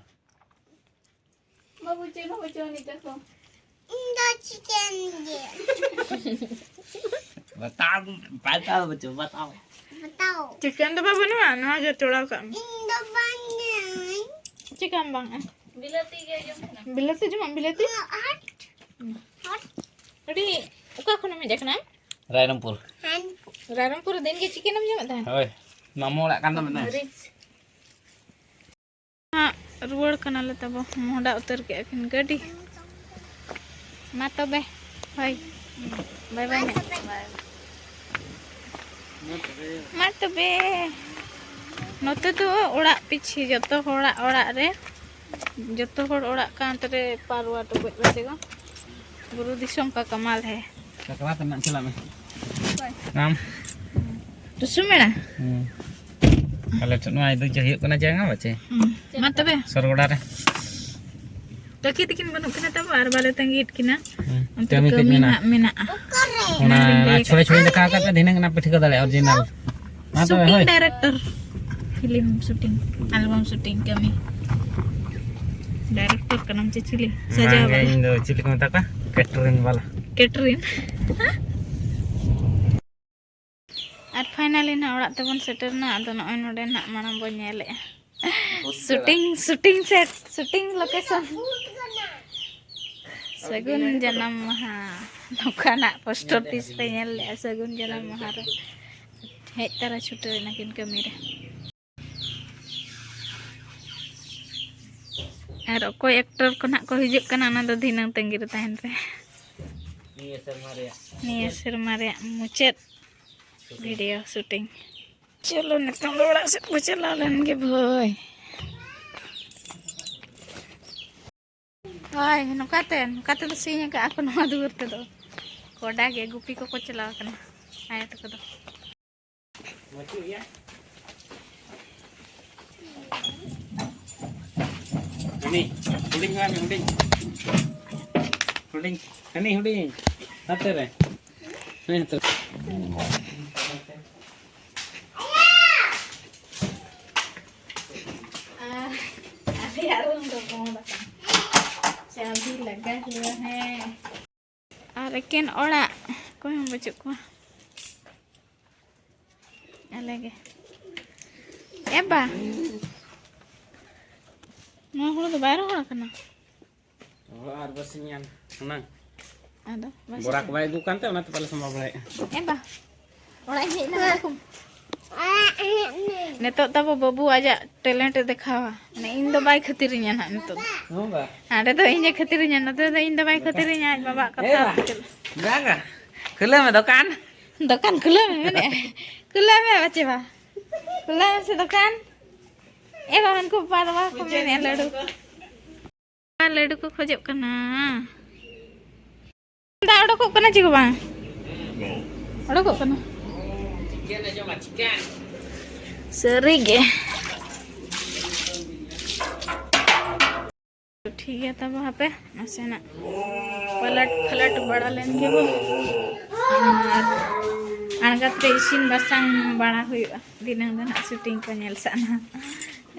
ᱵᱟᱹᱵᱩ, ᱪᱮᱫ ᱦᱚᱸ ᱵᱟᱹᱪᱩᱜ ᱟᱹᱱᱤᱡ ᱛᱟᱠᱚ᱾ ᱤᱧ ᱫᱚ ᱪᱤᱠᱮᱱ ᱜᱮ᱾ ᱵᱟᱛᱟᱣ, ᱵᱟᱛᱟᱣ ᱵᱟᱹᱪᱩᱜ, ᱵᱟᱛᱟᱣ᱾ ᱵᱟᱛᱟᱣ᱾ ᱪᱤᱠᱮᱱ ᱫᱚ ᱵᱟᱹᱱᱩᱜᱼᱟ, ᱱᱚᱣᱟ ᱜᱮ ᱪᱚᱲᱟᱣ ᱠᱟᱜ ᱢᱮ᱾ ᱤᱧ ᱫᱚ ᱵᱟᱝ ᱟᱹᱧ᱾ ᱪᱤᱠᱟᱢ ᱵᱟᱝ ᱟ? ᱵᱤᱞᱟᱹᱛᱤ ᱜᱮ ᱡᱚᱢ ᱥᱟᱱᱟ᱾ ᱵᱤᱞᱟᱹᱛᱤ ᱡᱚᱢᱟᱢ, ᱵᱤᱞᱟᱹᱛᱤ? ᱦᱟᱴ᱾ ᱦᱩᱸ᱾ ᱦᱟᱴ᱾ ᱟᱹᱰᱤ, ᱚᱠᱟ ᱠᱷᱚᱱᱮᱢ ᱦᱮᱡ ᱟᱠᱟᱱᱟ? ᱨᱟᱭᱨᱚᱝᱯᱩᱨ᱾ ᱨᱟᱭᱨᱚᱝᱯᱩᱨ ᱨᱮ ᱫᱤᱱ ᱜᱮ ᱪᱤᱠᱮᱱᱮᱢ ᱡᱚᱢᱮᱫ ᱛᱟᱦᱮᱸᱫ? ᱦᱳᱭ, ᱢᱟᱢᱩ ᱚᱲᱟᱜ ᱠᱟᱱ ᱛᱟᱵᱮᱱᱟ᱾ ᱨᱤᱪ᱾ ᱦᱟᱸᱜ ᱨᱩᱣᱟᱹᱲ ᱠᱟᱱᱟᱞᱮ ᱛᱟᱵᱚ, ᱢᱚᱦᱰᱟ ᱩᱛᱟᱹᱨ ᱠᱮᱜᱼᱟ ᱠᱤᱱ ᱜᱟᱹᱰᱤ᱾ ᱢᱟ ᱛᱚᱵᱮ, ᱦᱳᱭ, ᱵᱟᱭ ᱵᱟᱭ ᱧᱚᱜ᱾ ᱢᱟ ᱛᱚᱵᱮ, ᱱᱚᱛᱮ ᱫᱚ ᱚᱲᱟᱜ ᱯᱤᱪᱷᱤ ᱡᱚᱛᱚ ᱦᱚᱲᱟᱜ ᱚᱲᱟᱜ ᱨᱮ, ᱡᱚᱛᱚ ᱦᱚᱲ ᱚᱲᱟᱜ ᱠᱟᱸᱛ ᱨᱮ ᱯᱟᱨᱣᱟ ᱴᱚᱜᱚᱡ ᱵᱟᱪᱮ ᱜᱚ᱾ ᱵᱩᱨᱩ ᱫᱤᱥᱚᱢ ᱠᱟ ᱠᱟᱢᱟᱞ ᱦᱮ᱾ ᱥᱟᱠᱨᱟᱛ ᱨᱮᱱᱟᱜ ᱪᱟᱞᱟᱜ ᱢᱮ᱾ ᱟᱢ? ᱴᱩᱥᱩ ᱢᱮᱲᱟ? ᱦᱩᱸ᱾ ᱟᱞᱮ ᱴᱷᱮᱱ ᱱᱚᱣᱟ ᱤᱫᱤ ᱪᱮ ᱦᱩᱭᱩᱜ ᱠᱟᱱᱟ ᱡᱟᱸᱜᱟ ᱵᱟᱪᱮ? ᱦᱩᱸ᱾ ᱢᱟ ᱛᱚᱵᱮ᱾ ᱥᱚᱨᱜᱚᱰᱟ ᱨᱮ᱾ ᱠᱟᱹᱠᱤ ᱛᱤᱠᱤᱱ ᱵᱟᱹᱱᱩᱜ ᱠᱤᱱᱟ ᱛᱟᱵᱚ ᱟᱨ ᱵᱟᱞᱮ ᱛᱟᱺᱜᱤᱭᱮᱫ ᱠᱤᱱᱟ᱾ ᱦᱩᱸ᱾ ᱚᱱᱛᱮ ᱨᱮ ᱠᱟᱹᱢᱤ ᱠᱟᱹᱡ ᱠᱟᱹᱢᱤ ᱢᱮᱱᱟᱜᱼᱟ᱾ ᱱᱟᱜ ᱢᱮᱱᱟᱜᱼᱟ᱾ ᱚᱱᱟ ᱚᱱᱟᱧ ᱞᱟᱹᱭ ᱪᱷᱚᱲᱮ ᱪᱷᱚᱲᱮ ᱟᱠᱟᱫ᱾ ᱫᱮᱠᱷᱟᱣ ᱠᱟᱛᱮ ᱫᱷᱤᱱᱟᱹᱝ ᱚᱱᱟ ᱯᱤᱴᱷᱟᱹ ᱠᱚ ᱫᱟᱲᱮᱭᱟᱜᱼᱟ original᱾ ᱢᱟ ᱛᱚᱵᱮ, shooting ᱦᱳᱭ᱾ Director, film shooting, album shooting ᱠᱟᱹᱢᱤ᱾ Director ᱠᱟᱱᱟᱢ ᱪᱮ ᱪᱤᱞᱤ? ᱥᱟᱡᱟᱣ ᱵᱟᱝᱜᱮ, ᱵᱟᱞᱟ᱾ ᱤᱧ ᱫᱚ ᱪᱤᱞᱤ ᱠᱚ ᱢᱮᱛᱟ ᱠᱚᱣᱟ? Catering ᱵᱟᱞᱟ᱾ Catering? ᱟᱨ finally ᱱᱟᱜ ᱚᱲᱟᱜ ᱛᱮᱵᱚᱱ ᱥᱮᱴᱮᱨ ᱮᱱᱟ᱾ ᱟᱫᱚ ᱱᱚᱜᱼᱚᱭ ᱱᱚᱰᱮ ᱱᱟᱜ ᱢᱟᱲᱟᱝ ᱵᱚᱱ ᱧᱮᱞᱮᱜᱼᱟ᱾ Shooting, shooting set, shooting location᱾ ᱥᱟᱹᱜᱩᱱ ᱡᱟᱱᱟᱢ ᱢᱟᱦᱟ᱾ ᱱᱚᱝᱠᱟᱱᱟᱜ post office ᱨᱮ ᱧᱮᱞ ᱞᱮᱜᱼᱟ, ᱥᱟᱹᱜᱩᱱ ᱡᱟᱱᱟᱢ ᱢᱟᱦᱟ ᱨᱮ᱾ ᱦᱮᱡ ᱛᱟᱨᱟ ᱪᱷᱩᱴᱟᱹᱣ ᱮᱱᱟᱠᱤᱱ ᱠᱟᱹᱢᱤ ᱨᱮ᱾ ᱟᱨ ᱚᱠᱚᱭ ᱮᱠᱴᱚᱨ ᱠᱚ ᱱᱟᱦᱟᱜ ᱠᱚ ᱦᱤᱡᱩᱜ ᱠᱟᱱᱟ, ᱚᱱᱟ ᱫᱚ ᱫᱷᱤᱱᱟᱹᱝ ᱛᱟᱺᱜᱤ ᱨᱮ ᱛᱟᱦᱮᱱ ᱯᱮ᱾ ᱱᱤᱭᱟᱹ ᱥᱮᱨᱢᱟ ᱨᱮᱭᱟᱜ ᱱᱤᱭᱟᱹ ᱥᱮᱨᱢᱟ ᱨᱮᱭᱟᱜ ᱢᱩᱪᱟᱹᱫ ᱵᱷᱤᱰᱤᱭᱳ ᱥᱩᱴᱤᱝ᱾ ᱪᱚᱞᱚ, ᱱᱤᱛᱚᱝ ᱫᱚ ᱚᱲᱟᱜ ᱥᱮᱫ ᱠᱚ ᱪᱟᱞᱟᱣ ᱞᱮᱱ ᱜᱮ ᱵᱷᱟᱹᱭ᱾ ᱦᱳᱭ, ᱱᱚᱝᱠᱟᱛᱮ, ᱱᱚᱝᱠᱟ ᱛᱮᱫᱚ ᱥᱤᱧ ᱟᱠᱟᱫᱼᱟ ᱠᱚ ᱱᱚᱣᱟ ᱫᱩᱣᱟᱹᱨ ᱛᱮᱫᱚ᱾ ᱜᱚᱰᱟ ᱜᱮ ᱜᱩᱯᱤ ᱠᱚᱠᱚ ᱪᱟᱞᱟᱣ ᱟᱠᱟᱱᱟ ᱟᱭᱳ ᱛᱟᱠᱚ ᱫᱚ᱾ ᱵᱟᱹᱪᱩᱜ ᱜᱮᱭᱟ᱾ ᱦᱩᱰᱤᱧ, ᱦᱩᱰᱤᱧ ᱦᱚᱦᱚᱭ ᱢᱮ, ᱦᱩᱰᱤᱧ᱾ ᱦᱩᱰᱤᱧ, ᱦᱟᱹᱱᱤ ᱦᱩᱰᱤᱧ᱾ ᱦᱟᱱᱛᱮ ᱨᱮ᱾ ᱦᱮᱸ, ᱦᱟᱱᱛᱮ ᱨᱮ᱾ ᱟᱨ ᱟᱞᱮᱭᱟᱜ ᱨᱩᱢ ᱫᱚ ᱵᱚᱱᱫ ᱟᱠᱟᱱᱟ᱾ ᱪᱟᱹᱵᱤ ᱞᱟᱜᱟ ᱦᱩᱭᱩᱜᱼᱟ, ᱦᱮᱸ᱾ ᱟᱨ ᱮᱠᱮᱱ ᱚᱲᱟᱜ, ᱚᱠᱚᱭ ᱦᱚᱸ ᱵᱟᱹᱪᱩᱜ ᱠᱚᱣᱟ᱾ ᱟᱞᱮ ᱜᱮ᱾ ᱮ ᱵᱟ, ᱱᱚᱣᱟ ᱦᱩᱲᱩ ᱫᱚ ᱵᱟᱭ ᱨᱚᱦᱚᱲ ᱟᱠᱟᱱᱟ᱾ ᱨᱚᱦᱚᱲ ᱟᱨ ᱵᱟᱨᱥᱤᱧ ᱜᱟᱱ ᱦᱩᱱᱟᱹᱝ᱾ ᱟᱫᱚ ᱵᱟᱨᱥᱤᱧ ᱵᱚᱨᱟ ᱠᱚ ᱠᱷᱟᱱ ᱵᱟᱭ ᱟᱹᱜᱩ ᱠᱟᱱ ᱛᱮ, ᱚᱱᱟᱛᱮ ᱵᱟᱞᱮ ᱥᱟᱢᱵᱟᱣ ᱵᱟᱲᱟᱭᱮᱫᱼᱟ᱾ ᱮ ᱵᱟ, ᱚᱲᱟᱜ ᱤᱧ ᱦᱮᱡ ᱮᱱᱟ, ᱵᱟᱠᱚ ᱱᱤᱛᱚᱜ ᱛᱟᱵᱚ ᱵᱟᱹᱵᱩ ᱟᱡᱟᱜ ᱴᱮᱞᱮᱱᱴ ᱮ ᱫᱮᱠᱷᱟᱣᱟ᱾ ᱢᱟᱱᱮ, ᱤᱧ ᱫᱚ ᱵᱟᱭ ᱠᱷᱟᱹᱛᱤᱨᱤᱧᱟ ᱱᱟᱦᱟᱜ ᱱᱤᱛᱚᱜ ᱫᱚ᱾ ᱦᱚᱸ ᱵᱟ᱾ ᱦᱟᱸᱰᱮ ᱫᱚ ᱤᱧ ᱮ ᱠᱷᱟᱹᱛᱤᱨᱤᱧᱟ, ᱱᱚᱛᱮ ᱫᱚ ᱤᱧ ᱫᱚ ᱵᱟᱭ ᱠᱷᱟᱹᱛᱤᱨᱤᱧᱟ, ᱟᱡ ᱵᱟᱵᱟᱣᱟᱜ ᱮ ᱠᱟᱛᱷᱟ ᱵᱟ᱾ ᱛᱮᱜᱮ᱾ ᱵᱟᱝᱟ᱾ ᱠᱷᱩᱞᱟᱹᱣ ᱢᱮ ᱫᱚᱠᱟᱱ᱾ ᱫᱚᱠᱟᱱ ᱠᱷᱩᱞᱟᱹᱣ ᱢᱮ ᱢᱮᱱᱮᱫ᱾ ᱠᱷᱩᱞᱟᱹᱣ ᱢᱮ ᱵᱟᱪᱮ ᱵᱟ᱾ ᱠᱷᱩᱞᱟᱹᱣ ᱢᱮ ᱥᱮ ᱫᱚᱠᱟᱱ᱾ ᱮ ᱵᱟ, ᱦᱟᱱᱠᱩ ᱵᱟᱵᱟ ᱠᱚ ᱢᱮᱱᱮᱫᱼᱟ ᱞᱟᱹᱰᱩ᱾ ᱞᱟᱹᱰᱩ ᱠᱚ ᱠᱷᱚᱡᱚᱜ ᱠᱟᱱᱟ᱾ ᱫᱟᱜ ᱚᱰᱚᱠᱚᱜ ᱠᱟᱱᱟ ᱪᱮ ᱵᱟᱝ? ᱚᱰᱚᱠᱚᱜ ᱠᱟᱱᱟ᱾ ᱥᱟᱹᱨᱤ ᱜᱮ᱾ ᱴᱷᱤᱠ ᱜᱮᱭᱟ, ᱛᱚᱵᱮ ᱦᱟᱯᱮ ᱱᱟᱥᱮᱱᱟᱜ ᱯᱟᱞᱟᱴ ᱯᱷᱟᱞᱟᱴ ᱵᱟᱲᱟ ᱞᱮᱱ ᱜᱮᱵᱚ᱾ ᱟᱨ ᱟᱬᱜᱟᱛ ᱨᱮ ᱤᱥᱤᱱ ᱵᱟᱥᱟᱝ ᱵᱟᱲᱟ ᱦᱩᱭᱩᱜᱼᱟ᱾ ᱫᱷᱤᱱᱟᱹᱝ ᱫᱚ ᱱᱟᱦᱟᱜ ᱥᱩᱴᱤᱝ ᱠᱚ ᱧᱮᱞ ᱥᱟᱱᱟ᱾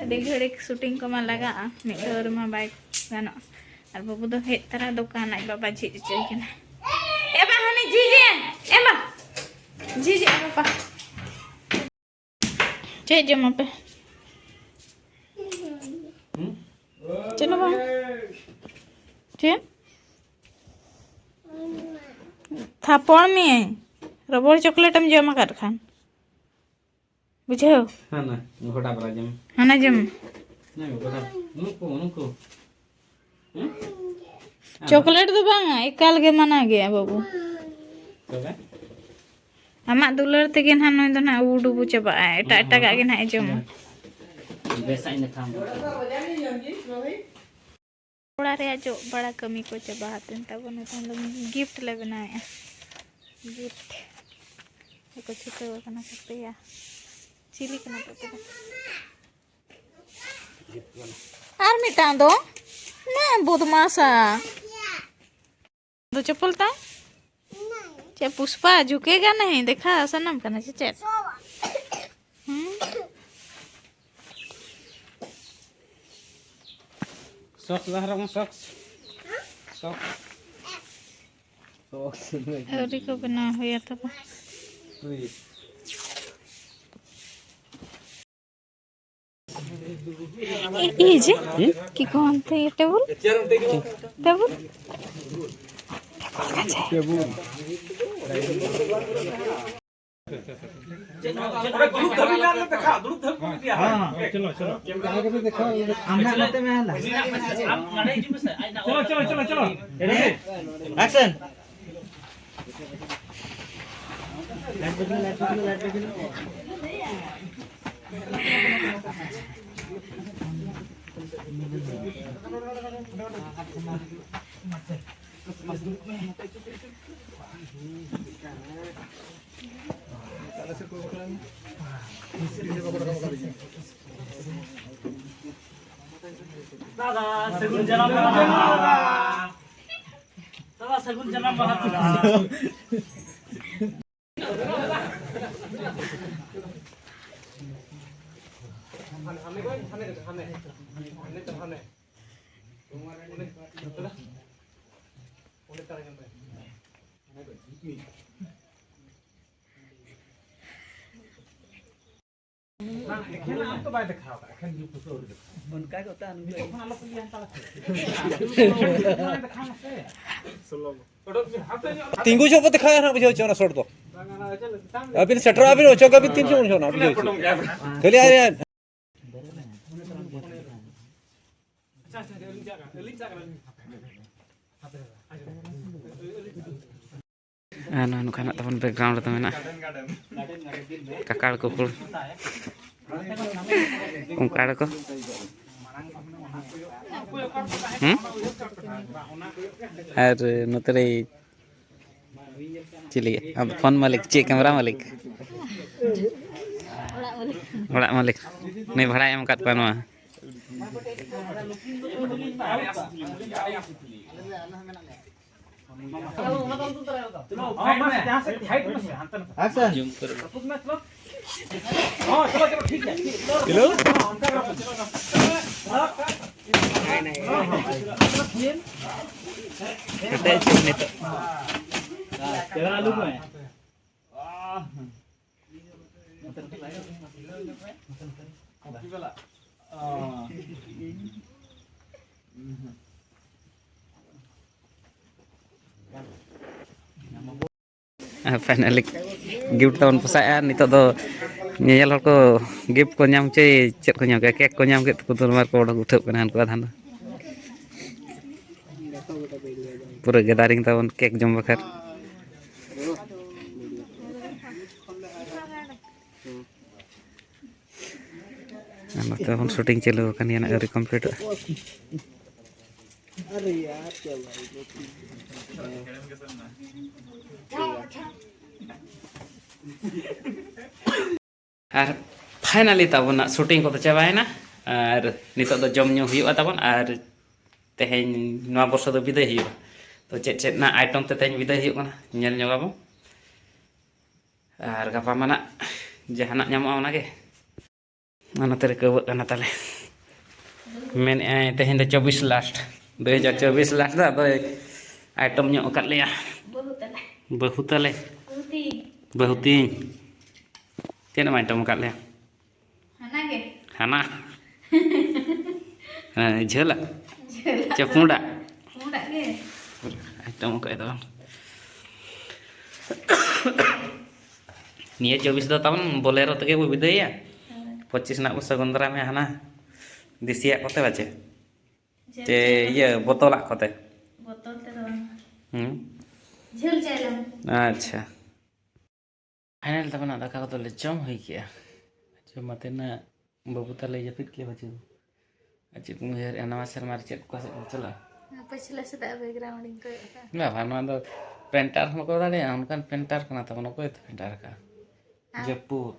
ᱟᱹᱰᱤ ᱜᱷᱟᱹᱲᱤᱡ ᱥᱩᱴᱤᱝ ᱠᱚᱢᱟ ᱞᱟᱜᱟᱜᱼᱟ, ᱢᱤᱫ ᱫᱷᱟᱣ ᱨᱮᱢᱟ ᱵᱟᱭ ᱜᱟᱱᱚᱜᱼᱟ᱾ ᱟᱨ ᱵᱟᱹᱵᱩ ᱫᱚ ᱦᱮᱡ ᱛᱟᱨᱟ ᱫᱚᱠᱟᱱ ᱟᱡ ᱵᱟᱵᱟ ᱡᱷᱤᱡ ᱦᱚᱪᱚᱭ ᱠᱟᱱᱟ᱾ ᱮ ᱵᱟ, ᱦᱟᱹᱱᱤ ᱡᱷᱤᱡ ᱮ, ᱮ ᱵᱟ, ᱡᱷᱤᱡ ᱮ ᱵᱟᱵᱟ᱾ ᱪᱮᱫ ᱡᱚᱢ ᱟᱯᱮ? ᱦᱩᱸ? ᱪᱮᱫ ᱦᱚᱸ ᱵᱟᱝ᱾ ᱪᱮᱫ? ᱛᱷᱟᱯᱚᱲ ᱢᱮᱭᱟᱹᱧ, ᱨᱚᱵᱚᱲ ᱪᱚᱠᱞᱮᱴ ᱮᱢ ᱡᱚᱢ ᱟᱠᱟᱫ ᱠᱷᱟᱱ᱾ ᱵᱩᱡᱷᱟᱹᱣ? ᱦᱟᱱᱟ, ᱜᱷᱚᱴᱟ ᱯᱟᱨᱟ ᱡᱚᱢ᱾ ᱦᱟᱱᱟ ᱡᱚᱢ᱾ ᱦᱮᱸ, ᱜᱷᱚᱴᱟ᱾ ᱱᱩᱠᱩ, ᱱᱩᱠᱩ᱾ ᱪᱚᱠᱞᱮᱴ ᱫᱚ ᱵᱟᱝᱟ, ᱮᱠᱟᱞ ᱜᱮ ᱢᱟᱱᱟ ᱜᱮᱭᱟ ᱵᱟᱹᱵᱩ᱾ ᱛᱚᱵᱮ? ᱟᱢᱟᱜ ᱫᱩᱞᱟᱹᱲ ᱛᱮᱜᱮ ᱱᱟᱦᱟᱜ ᱱᱩᱭ ᱫᱚ ᱱᱟᱦᱟᱜ ᱩᱵᱩ ᱰᱩᱵᱩ ᱪᱟᱵᱟᱜᱼᱟᱭ, ᱮᱴᱟᱜ ᱮᱴᱟᱜᱟᱜ ᱜᱮ ᱱᱟᱦᱟᱜ ᱮ ᱡᱚᱢᱟ᱾ ᱵᱮᱥᱟᱜ ᱤᱧ ᱞᱮᱠᱷᱟᱱ᱾ ᱚᱲᱟᱜ ᱨᱮᱭᱟᱜ ᱡᱚᱜ ᱵᱟᱲᱟ ᱠᱟᱹᱢᱤ ᱠᱚ ᱪᱟᱵᱟ ᱦᱟᱛᱮᱱ ᱛᱟᱵᱚᱱ, ᱱᱤᱛᱚᱝ ᱫᱚ ᱜᱤᱯᱷᱴ ᱞᱮ ᱵᱮᱱᱟᱣᱮᱫᱼᱟ᱾ ᱜᱤᱯᱷᱴ ᱠᱚ ᱪᱷᱩᱴᱟᱹᱣ ᱟᱠᱟᱱᱟ ᱠᱚ ᱯᱮᱭᱟ᱾ ᱪᱤᱞᱤ ᱠᱟᱱᱟ ᱯᱮ ᱟᱯᱮ ᱫᱚ? ᱟᱨ ᱢᱤᱫᱴᱟᱝ ᱫᱚ ᱱᱟ ᱵᱚᱫᱢᱟᱥᱟ᱾ ᱫᱚ ᱪᱚᱯᱚᱞ ᱛᱟᱭ? ᱪᱮᱫ ᱯᱩᱥᱯᱟ ᱡᱷᱩᱠᱮᱜᱟ ᱱᱟᱦᱤ ᱫᱮᱠᱷᱟ ᱥᱟᱱᱟᱢ ᱠᱟᱱᱟ ᱥᱮ ᱪᱮᱫ? ᱦᱩᱸ? ᱥᱚᱠᱥ ᱫᱚ ᱦᱚᱨᱚᱜ ᱢᱮ, ᱥᱚᱠᱥ᱾ ᱥᱚᱠᱥ᱾ ᱥᱚᱠᱥ᱾ ᱟᱹᱣᱨᱤ ᱠᱚ ᱵᱮᱱᱟᱣ ᱦᱩᱭᱟ ᱛᱟᱵᱚ᱾ ᱩᱭ᱾ ᱤ-, ᱤ ᱡᱮ? ᱦᱩᱸ? ᱠᱤ ᱠᱚᱦᱚᱱᱛᱮ ᱭᱮ ᱴᱮᱵᱩᱞ? ᱴᱮᱵᱩᱞ? ᱴᱮᱵᱩᱞ ᱠᱟᱪᱷᱮ। ᱴᱮᱵᱩᱞ। ᱦᱮᱸ, ᱪᱚᱞᱚ, ᱪᱚᱞᱚ᱾ ᱟᱢ ᱱᱟᱜ ᱱᱚᱛᱮ ᱢᱮ, ᱦᱟᱸᱰᱟ᱾ ᱪᱚᱞᱚ, ᱪᱚᱞᱚ, ᱪᱚᱞᱚ, ᱪᱚᱞᱚ᱾ ᱮᱠᱥᱮᱱ᱾ ᱫᱟᱫᱟ, ᱥᱟᱹᱜᱩᱱ ᱡᱟᱱᱟᱢ ᱢᱟᱦᱟ᱾ ᱫᱟᱫᱟ, ᱥᱟᱹᱜᱩᱱ ᱡᱟᱱᱟᱢ ᱢᱟᱦᱟ᱾ ᱚᱱᱠᱟ ᱜᱮ ᱚᱛᱟ ᱱᱩᱭ ᱫᱚ᱾ ᱛᱤᱸᱜᱩ ᱧᱚᱜ ᱯᱮ ᱫᱮᱠᱷᱟᱣᱟ ᱱᱟᱦᱟᱜ, ᱵᱩᱡᱷᱟᱹᱣ ᱦᱚᱪᱚ ᱚᱱᱟ ᱥᱚᱴ ᱫᱚ᱾ ᱟᱹᱵᱤᱱ ᱥᱮᱴᱮᱨᱚᱜ ᱟᱹᱵᱤᱱ, ᱚᱪᱚᱜ ᱟᱹᱵᱤᱱ, ᱛᱤᱱ ᱥᱚᱢᱚᱭ ᱚᱱᱟ ᱵᱩᱡᱷᱟᱹᱣ ᱦᱚᱪᱚ᱾ ᱠᱷᱟᱹᱞᱤ ᱟᱨ ᱟᱨ ᱱᱚᱜᱼᱚ ᱱᱚᱝᱠᱟᱱᱟᱜ ᱛᱟᱵᱚᱱ background ᱨᱮᱫᱚ ᱢᱮᱱᱟᱜᱼᱟ ᱠᱟᱠᱟᱲ ᱠᱩᱠᱩᱲ, ᱠᱚᱝᱠᱟᱲ ᱠᱚ᱾ ᱦᱩᱸ? ᱟᱨ ᱱᱚᱛᱮ ᱨᱮ ᱪᱤᱞᱤ? ᱟᱵᱚ phone ᱢᱟᱹᱞᱤᱠ, ᱪᱮᱫ camera ᱢᱟᱹᱞᱤᱠ? ᱚᱲᱟᱜ ᱢᱟᱹᱞᱤᱠ᱾ ᱱᱩᱭ ᱵᱷᱟᱲᱟᱭ ᱮᱢ ᱟᱠᱟᱫ ᱠᱚᱣᱟ ᱱᱚᱣᱟ᱾ ᱟᱪᱪᱷᱟ᱾ ᱦᱮᱞᱳ᱾ ᱦᱮᱸᱫᱮ ᱪᱮᱫ ᱱᱤᱛᱚᱜ? ᱟᱨ finally gift ᱛᱟᱵᱚᱱ ᱯᱚᱥᱟᱜᱼᱟ᱾ ᱱᱤᱛᱚᱜ ᱫᱚ ᱧᱮᱧᱮᱞ ᱦᱚᱲ ᱠᱚ gift ᱠᱚ ᱧᱟᱢ ᱪᱮ ᱪᱮᱫ ᱠᱚ ᱧᱟᱢ ᱠᱮᱫ, cake ᱠᱚ ᱧᱟᱢ ᱠᱮᱫ ᱛᱟᱠᱚ ᱫᱚᱨᱵᱟᱨ ᱠᱚ ᱚᱰᱚᱠ ᱩᱴᱷᱟᱹᱜ ᱠᱟᱱᱟ ᱦᱟᱱᱠᱩ ᱟᱫᱷᱟᱱ ᱫᱚ᱾ ᱯᱩᱨᱟᱹ gathering ᱛᱟᱵᱚᱱ cake ᱡᱚᱢ ᱵᱟᱠᱷᱨᱟ᱾ ᱟᱨ ᱱᱚᱛᱮ ᱵᱚᱱ shooting ᱪᱟᱹᱞᱩ ᱟᱠᱟᱱ ᱜᱮᱭᱟ, ᱱᱟᱜ ᱟᱹᱣᱨᱤ completeᱚᱜᱼᱟ᱾ ᱟᱨ finally ᱛᱟᱵᱚᱱᱟᱜ shooting ᱠᱚᱫᱚ ᱪᱟᱵᱟᱭᱮᱱᱟ᱾ ᱟᱨ ᱱᱤᱛᱚᱜ ᱫᱚ ᱡᱚᱢ ᱧᱩ ᱦᱩᱭᱩᱜᱼᱟ ᱛᱟᱵᱚᱱ᱾ ᱟᱨ ᱛᱮᱦᱮᱧ ᱱᱚᱣᱟ ᱵᱚᱨᱥᱚ ᱫᱚ ᱵᱤᱫᱟᱹᱭ ᱦᱩᱭᱩᱜᱼᱟ᱾ ᱛᱚ ᱪᱮᱫ ᱪᱮᱫ ᱨᱮᱱᱟᱜ item ᱛᱮ ᱛᱮᱦᱮᱧ ᱵᱤᱫᱟᱹᱭ ᱦᱩᱭᱩᱜ ᱠᱟᱱᱟ, ᱧᱮᱞ ᱧᱚᱜᱟᱵᱚᱱ᱾ ᱟᱨ ᱜᱟᱯᱟ ᱢᱟ ᱱᱟᱜ ᱡᱟᱦᱟᱱᱟᱜ ᱧᱟᱢᱚᱜᱼᱟ ᱚᱱᱟᱜᱮ᱾ ᱚᱱᱟ ᱛᱮ ᱨᱤᱠᱟᱹᱣᱟᱹᱜ ᱠᱟᱱᱟ ᱛᱟᱞᱮ᱾ ᱢᱮᱱᱮᱫᱼᱟᱭ ᱛᱮᱦᱮᱧ ᱫᱚ ᱪᱚᱵᱵᱤᱥ last, ᱫᱩ ᱦᱟᱡᱟᱨ ᱪᱚᱵᱵᱤᱥ last ᱫᱚ ᱟᱫᱚᱭ item ᱧᱚᱜ ᱟᱠᱟᱫ ᱞᱮᱭᱟ᱾ ᱵᱟᱹᱦᱩ ᱛᱟᱞᱮ᱾ ᱵᱟᱹᱦᱩ ᱛᱟᱞᱮ᱾ ᱵᱟᱹᱦᱩ ᱛᱤᱧ᱾ ᱵᱟᱹᱦᱩ ᱛᱤᱧ᱾ ᱪᱮᱫ ᱮᱢ item ᱟᱠᱟᱫ ᱞᱮᱭᱟ? ᱦᱟᱱᱟ ᱜᱮ᱾ ᱦᱟᱱᱟ? ᱦᱮᱸ, ᱡᱷᱟᱹᱞᱟᱜ? ᱡᱷᱟᱹᱞᱟᱜ᱾ ᱪᱮ ᱯᱩᱸᱰᱟᱜ? ᱯᱩᱸᱰᱟᱜ ᱜᱮ᱾ item ᱟᱠᱟᱫ ᱫᱚ᱾ ᱱᱤᱭᱟᱹ ᱪᱚᱵᱵᱤᱥ ᱫᱚ ᱛᱟᱵᱚᱱ Bolero ᱛᱮᱜᱮ ᱵᱚ ᱵᱤᱫᱟᱹᱭᱟ᱾ ᱦᱳᱭ᱾ ᱯᱚᱸᱪᱤᱥ ᱨᱮᱱᱟᱜ ᱵᱚ ᱥᱟᱹᱜᱩᱱ ᱫᱟᱨᱟᱢᱮᱭᱟ ᱦᱟᱱᱟ ᱫᱮᱥᱤᱭᱟᱜ ᱠᱚᱛᱮ, ᱵᱟᱪᱮ? ᱪᱮ ᱤᱭᱟᱹ ᱵᱚᱛᱚᱞᱟᱜ ᱠᱚᱛᱮ? ᱵᱚᱛᱚᱞ ᱛᱮᱫᱚ ᱵᱟᱝ᱾ ᱦᱩᱸ᱾ ᱡᱷᱟᱹᱞ ᱪᱟᱭᱞᱟᱝ᱾ ᱟᱪᱪᱷᱟ᱾ ᱯᱷᱟᱭᱱᱟᱞ ᱛᱟᱵᱚᱱᱟ, ᱫᱟᱠᱟ ᱠᱚᱫᱚ ᱞᱮ ᱡᱚᱢ ᱦᱩᱭ ᱠᱮᱜᱼᱟ᱾ ᱡᱚᱢ ᱠᱟᱛᱮ ᱱᱟ ᱵᱟᱹᱵᱩ ᱛᱟᱞᱮ ᱡᱟᱹᱯᱤᱫ ᱠᱮᱜᱼᱟ ᱵᱟᱹᱪᱩ᱾ ᱟᱨ ᱪᱮᱫ ᱠᱚᱢ ᱩᱭᱦᱟᱹᱨᱮᱜᱼᱟ, ᱱᱟᱣᱟ ᱥᱮᱨᱢᱟ ᱨᱮ ᱪᱮᱫ ᱠᱚ ᱥᱮᱫ ᱵᱚᱱ ᱪᱟᱞᱟᱜᱼᱟ? ᱯᱟᱹᱪᱷᱞᱟᱹ ᱥᱮᱫᱟᱜ ᱵᱮᱠᱜᱨᱟᱣᱩᱱᱰ ᱤᱧ ᱠᱚᱭᱚᱜ ᱠᱟᱜᱼᱟ᱾ ᱵᱟᱵᱟ, ᱱᱚᱣᱟ ᱫᱚ ᱯᱮᱱᱴᱟᱨ ᱦᱚᱸ ᱠᱚ ᱫᱟᱲᱮᱭᱟᱜᱼᱟ, ᱚᱱᱠᱟᱱ ᱯᱮᱱᱴᱟᱨ ᱠᱟᱱᱟ ᱛᱟᱵᱚᱱ᱾ ᱚᱠᱚᱭ ᱯᱮᱱᱴᱟᱨ ᱠᱟᱜᱼᱟ? ᱟᱨ ᱡᱟᱹᱯᱩᱫ᱾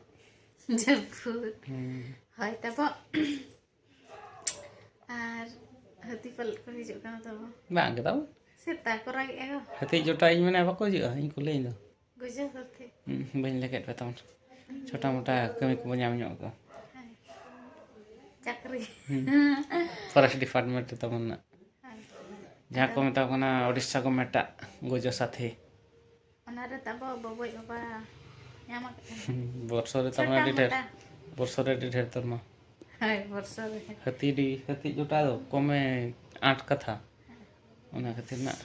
ᱡᱟᱹᱯᱩᱫ᱾ ᱦᱩᱸ᱾ ᱦᱳᱭ ᱛᱟᱵᱚ᱾ ᱟᱨ ᱦᱟᱹᱛᱤ ᱯᱟᱞᱮᱫ ᱠᱚ ᱦᱤᱡᱩᱜ ᱠᱟᱱᱟ ᱛᱟᱵᱚ᱾ ᱵᱟᱝ ᱜᱮ ᱛᱟᱵᱚ᱾ ᱥᱮᱛᱟ ᱠᱚ ᱨᱟᱜᱮᱜᱼᱟ ᱠᱚ᱾ ᱦᱟᱹᱛᱤ ᱡᱚᱴᱟ ᱤᱧ ᱢᱮᱱᱟ ᱵᱟᱠᱚ ᱦᱤᱡᱩᱜᱼᱟ, ᱤᱧ ᱠᱩᱞᱤᱭᱟᱹᱧ ᱫᱚ᱾ ᱜᱩᱡᱟᱹ ᱦᱟᱹᱛᱤ᱾ ᱦᱩᱸ, ᱵᱟᱹᱧ ᱞᱟᱹᱜᱤᱫ ᱯᱮ ᱛᱟᱵᱚᱱ᱾ ᱪᱷᱳᱴᱟ ᱢᱳᱴᱟ ᱠᱟᱹᱢᱤ ᱠᱚᱵᱚ ᱧᱟᱢ ᱧᱚᱜ ᱠᱟᱜᱼᱟ᱾ ᱦᱳᱭ᱾ ᱪᱟᱹᱠᱨᱤ᱾ ᱦᱩᱸ᱾ ᱯᱷᱚᱨᱮᱥᱴ ᱰᱤᱯᱟᱨᱴᱢᱮᱱᱴ ᱨᱮ ᱛᱟᱵᱚᱱ ᱱᱟᱜ᱾ ᱦᱳᱭ᱾ ᱡᱟᱦᱟᱸ ᱠᱚ ᱟᱫᱚ ᱢᱮᱛᱟ ᱠᱚ ᱠᱟᱱᱟ ᱳᱰᱤᱥᱟ ᱠᱚ ᱢᱮᱴᱟᱜ ᱜᱩᱡᱚ ᱥᱟᱛᱷᱤ᱾ ᱚᱱᱟ ᱨᱮ ᱛᱟᱵᱚ ᱵᱟᱵᱚᱭ ᱵᱟᱵᱟ ᱧᱟᱢ ᱟᱠᱟᱫ ᱠᱟᱱᱟ᱾ ᱵᱚᱨᱥᱚ ᱨᱮ ᱛᱟᱵᱚᱱ ᱪᱷᱳᱴᱟ ᱟᱹᱰᱤ ᱰᱷᱮᱨ, ᱢᱳᱴᱟ᱾ ᱵᱚᱨᱥᱚ ᱨᱮ ᱟᱹᱰᱤ ᱰᱷᱮᱨ ᱛᱟᱵᱚᱱ᱾ ᱦᱳᱭ, ᱵᱚᱨᱥᱚ ᱨᱮ᱾ ᱦᱟᱹᱛᱤ ᱰᱤ-, ᱦᱟᱹᱛᱤ ᱡᱚᱴᱟ ᱫᱚ ᱠᱚᱢᱮ ᱟᱸᱴ ᱠᱟᱛᱷᱟ᱾ ᱚᱱᱟ ᱠᱷᱟᱹᱛᱤᱨ ᱱᱟᱜ᱾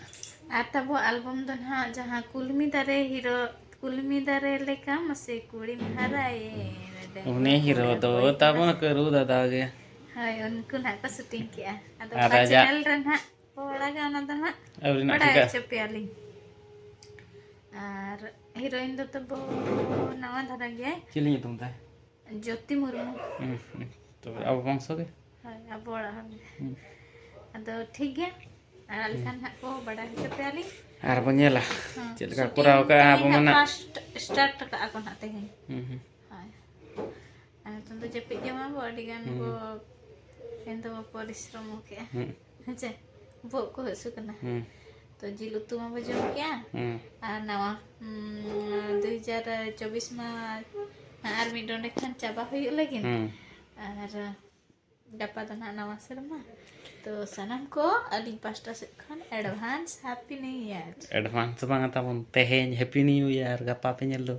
ᱟᱨ ᱛᱟᱵᱚ ᱟᱞᱵᱚᱢ ᱫᱚ ᱱᱟᱦᱟᱜ ᱡᱟᱦᱟᱸ ᱠᱩᱞᱢᱤ ᱫᱟᱨᱮ ᱦᱤᱨᱚ-, ᱠᱩᱞᱢᱤ ᱫᱟᱨᱮ ᱞᱮᱠᱟ ᱢᱟᱥᱮ ᱠᱩᱲᱤᱢ ᱦᱟᱨᱟᱭᱮᱱ᱾ ᱩᱱᱤ ᱦᱤᱨᱳ ᱫᱚ ᱛᱟᱵᱚᱱ ᱠᱟᱹᱨᱩ ᱫᱟᱫᱟ ᱜᱮ᱾ ᱦᱳᱭ, ᱩᱱᱠᱩ ᱱᱟᱦᱟᱜ ᱠᱚ ᱥᱩᱴᱤᱝ ᱠᱮᱜᱼᱟ᱾ ᱟᱫᱚ ᱟᱨ ᱚᱠᱟ ᱟᱡᱟᱜ ᱪᱮᱱᱮᱞ ᱨᱮ ᱱᱟᱦᱟᱜ ᱠᱚ ᱟᱲᱟᱜᱟ, ᱚᱱᱟ ᱫᱚ ᱱᱟᱦᱟᱜ ᱟᱹᱣᱨᱤ ᱱᱟᱜ ᱵᱟᱲᱟᱭ ᱴᱷᱤᱠᱟ᱾ ᱦᱚᱪᱚ ᱯᱮᱭᱟᱞᱤᱧ᱾ ᱟᱨ ᱦᱤᱨᱳᱭᱤᱱ ᱫᱚ ᱛᱟᱵᱚ ᱱᱟᱣᱟ ᱫᱷᱟᱨᱟ ᱜᱮᱭᱟᱭ᱾ ᱪᱤᱞᱤ ᱧᱩᱛᱩᱢ ᱛᱟᱭ? ᱡᱳᱛᱤ ᱢᱩᱨᱢᱩ᱾ ᱦᱩᱸ, ᱦᱩᱸ᱾ ᱛᱚᱵᱮ ᱟᱵᱚ ᱵᱚᱝᱥᱚ ᱜᱮ? ᱦᱳᱭ, ᱟᱵᱚ ᱚᱲᱟᱜ ᱦᱚᱲ ᱜᱮ᱾ ᱦᱩᱸ᱾ ᱟᱫᱚ ᱴᱷᱤᱠ ᱜᱮᱭᱟ, ᱟᱲᱟᱜ ᱦᱩᱸ᱾ ᱞᱮᱠᱷᱟᱱ ᱦᱟᱸᱜ ᱠᱚ ᱵᱟᱰᱟᱭ ᱦᱚᱪᱚ ᱯᱮᱭᱟᱞᱤᱧ᱾ ᱟᱨ ᱵᱚᱱ ᱧᱮᱞᱟ ᱦᱮᱸ, ᱪᱮᱫ ᱞᱮᱠᱟ ᱥᱩᱴᱤᱝ ᱠᱚᱨᱟᱣ ᱠᱟᱜᱼᱟ ᱛᱮᱦᱮᱧ ᱟᱵᱚ ᱢᱟ ᱦᱟᱸᱜ ᱱᱟᱜ᱾ ᱯᱷᱟᱥᱴ ᱥᱴᱟᱨᱴ ᱠᱟᱜᱼᱟ ᱠᱚ ᱱᱟᱜ ᱛᱮᱦᱮᱧ᱾ ᱦᱩᱸ, ᱦᱩᱸ᱾ ᱦᱳᱭ᱾ ᱟᱨ ᱱᱤᱛᱚᱝ ᱫᱚ ᱡᱟᱹᱯᱤᱫ ᱡᱚᱢᱟ ᱵᱚ, ᱟᱹᱰᱤ ᱜᱟᱱ ᱦᱩᱸ᱾ ᱵᱚ ᱛᱮᱦᱮᱧ ᱫᱚᱵᱚ ᱯᱚᱨᱤᱥᱨᱚᱢ ᱠᱮᱜᱼᱟ᱾ ᱦᱩᱸ᱾ ᱦᱮᱸ ᱪᱮ? ᱵᱚᱦᱚᱜ ᱠᱚ ᱦᱟᱹᱥᱩ ᱠᱟᱱᱟ᱾ ᱦᱩᱸ᱾ ᱛᱚ ᱡᱤᱞ ᱩᱛᱩ ᱢᱟᱵᱚ ᱡᱚᱢ ᱠᱮᱜᱼᱟ᱾ ᱦᱩᱸ᱾ ᱟᱨ ᱱᱟᱣᱟ, ᱩᱸ, ᱫᱩ ᱦᱟᱡᱟᱨ ᱪᱚᱵᱵᱤᱥ ᱢᱟ ᱟᱨ ᱢᱤᱫ ᱰᱚᱸᱰᱮ ᱠᱷᱟᱱ ᱪᱟᱵᱟ ᱦᱩᱭᱩᱜ ᱞᱟᱹᱜᱤᱫ᱾ ᱦᱩᱸ᱾ ᱟᱨ ᱜᱟᱯᱟ ᱫᱚ ᱱᱟᱦᱟᱜ ᱱᱟᱣᱟ ᱥᱮᱨᱢᱟ᱾ ᱛᱚ ᱥᱟᱱᱟᱢ ᱠᱚ ᱟᱹᱞᱤᱧ ᱯᱟᱥᱴᱟ ᱥᱮᱫ ᱠᱷᱚᱱ advance Happy New Year᱾ Advance ᱵᱟᱝᱟ ᱛᱟᱵᱚᱱ, ᱛᱮᱦᱮᱧ Happy New Year, ᱜᱟᱯᱟ ᱯᱮ ᱧᱮᱞ ᱫᱚ᱾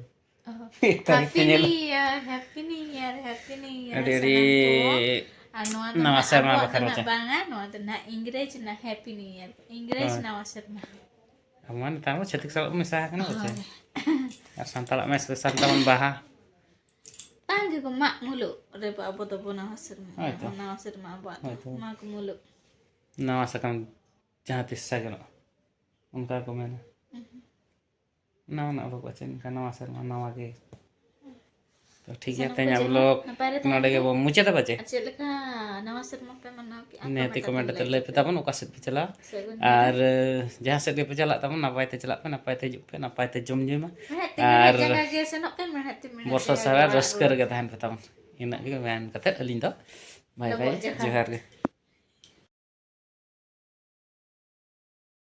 ᱚ, ᱮᱠ ᱛᱟᱹᱨᱤᱠᱷ ᱯᱮ Happy ᱧᱮᱞ ᱫᱚ᱾ New Year, Happy New Year, Happy New Year ᱟᱹᱰᱤ, ᱟᱹᱰᱤ ᱥᱟᱱᱟᱢ ᱠᱚ᱾ ᱟᱨ ᱱᱚᱣᱟ ᱫᱚ ᱱᱟᱣᱟ ᱱᱟᱦᱟᱜ ᱥᱮᱨᱢᱟ ᱟᱵᱚᱣᱟᱜ ᱵᱟᱠᱷᱨᱟ ᱫᱚ ᱢᱟᱪᱮ᱾ ᱱᱟᱦᱟᱜ ᱵᱟᱝᱟ, ᱱᱚᱣᱟ ᱫᱚ ᱱᱟᱦᱟᱜ ᱤᱝᱨᱮᱡᱽ ᱨᱮᱱᱟᱜ Happy New Year, ᱤᱝᱨᱮᱡᱽ ᱦᱳᱭ᱾ ᱱᱟᱣᱟ ᱥᱮᱨᱢᱟ᱾ ᱟᱵᱚ ᱢᱟ ᱱᱮᱛᱟᱨ ᱢᱟ ᱪᱷᱟᱹᱛᱤᱠ ᱥᱟᱞᱟᱜ ᱵᱚ ᱢᱮᱥᱟ ᱟᱠᱟᱱᱟ ᱵᱟᱪᱮ᱾ ᱦᱳᱭ᱾ ᱟᱨ ᱥᱟᱱᱛᱟᱲᱟᱜ ᱢᱟ special ᱛᱟᱵᱚᱱ ᱵᱟᱦᱟ᱾ ᱵᱟᱝ ᱜᱮ ᱜᱚ, ᱢᱟᱜ ᱢᱩᱞᱩᱜ ᱨᱮ ᱟᱵᱚ ᱫᱚᱵᱚ ᱱᱟᱣᱟ ᱥᱮᱨᱢᱟ, ᱦᱳᱭ ᱛᱚ᱾ ᱱᱟᱣᱟ ᱥᱮᱨᱢᱟ ᱟᱵᱚᱣᱟᱜ ᱫᱚ ᱦᱳᱭ ᱛᱚ᱾ ᱢᱟᱜᱽ ᱢᱩᱞᱩᱜ᱾ ᱱᱟᱣᱟ ᱥᱟᱠᱟᱢ ᱡᱟᱦᱟᱸ ᱛᱤᱥ ᱥᱟᱜᱮᱱᱚᱜᱼᱟ, ᱚᱱᱠᱟ ᱠᱚ ᱢᱮᱱᱟ᱾ ᱱᱟᱣᱟᱱᱟᱜ ᱵᱷᱳᱜᱽ ᱯᱟᱪᱮ ᱮᱱᱠᱷᱟᱱ ᱱᱟᱣᱟ ᱥᱮᱨᱢᱟ ᱱᱟᱣᱟ ᱜᱮ᱾ ᱛᱚ ᱴᱷᱤᱠ ᱜᱮᱭᱟ, ᱥᱟᱱᱟᱢ ᱠᱚ ᱛᱮᱦᱮᱧᱟᱜ ᱡᱮᱢᱚᱱ ᱵᱷᱞᱚᱜ ᱱᱟᱯᱟᱭ ᱨᱮ ᱛᱟᱦᱮᱱ ᱱᱚᱰᱮ ᱯᱮ᱾ ᱜᱮᱵᱚᱱ ᱢᱩᱪᱟᱹᱫᱟ ᱯᱟᱪᱮ᱾ ᱟᱨ ᱪᱮᱫ ᱞᱮᱠᱟ ᱱᱟᱣᱟ ᱥᱮᱨᱢᱟ ᱯᱮ ᱢᱟᱱᱟᱣ ᱠᱮᱫᱼᱟ? ᱱᱤᱦᱟᱹᱛᱤ ᱠᱚᱢᱮᱱᱴ ᱠᱚᱢᱮᱱᱴ ᱨᱮ ᱛᱮ ᱞᱟᱹᱭ ᱞᱟᱹᱭ ᱯᱮ ᱛᱟᱵᱚᱱ ᱚᱠᱟ ᱥᱮᱫ ᱯᱮ ᱪᱟᱞᱟᱜᱼᱟ᱾ ᱥᱟᱹᱜᱩᱱ ᱟᱨ ᱡᱟᱦᱟᱸ ᱥᱮᱫ ᱜᱮᱯᱮ ᱪᱟᱞᱟᱜ ᱛᱟᱵᱚᱱ ᱱᱟᱯᱟᱭ ᱛᱮ ᱪᱟᱞᱟᱜ ᱯᱮ, ᱱᱟᱯᱟᱭ ᱛᱮ ᱦᱤᱡᱩᱜ ᱯᱮ, ᱱᱟᱯᱟᱭ ᱛᱮ ᱡᱚᱢ ᱧᱩᱭ ᱢᱟ᱾ ᱢᱮᱬᱦᱮᱫ ᱛᱤ ᱢᱮᱬᱦᱮᱫ ᱟᱨ ᱡᱟᱸᱜᱟ ᱜᱮ ᱥᱮᱱᱚᱜ ᱯᱮ, ᱢᱮᱬᱦᱮᱫ ᱛᱤ ᱢᱮᱬᱦᱮᱫ ᱵᱚᱨᱥᱟ ᱡᱟᱸᱜᱟ ᱥᱟᱨᱟ ᱜᱮ ᱨᱟᱹᱥᱠᱟᱹ ᱚᱲᱟᱜ ᱨᱮᱜᱮ ᱨᱩᱣᱟᱹᱲ᱾ ᱛᱟᱦᱮᱱ ᱯᱮ ᱛᱟᱵᱚᱱ᱾ ᱤᱱᱟᱹᱜ ᱜᱮ ᱢᱮᱱ ᱠᱟᱛᱮᱫ ᱟᱹᱞᱤᱧ ᱫᱚ ᱵᱟᱭ ᱰᱚᱵᱚᱜ ᱵᱟᱭ, ᱡᱚᱦᱟᱨ᱾ ᱡᱚᱦᱟᱨ ᱜᱮ᱾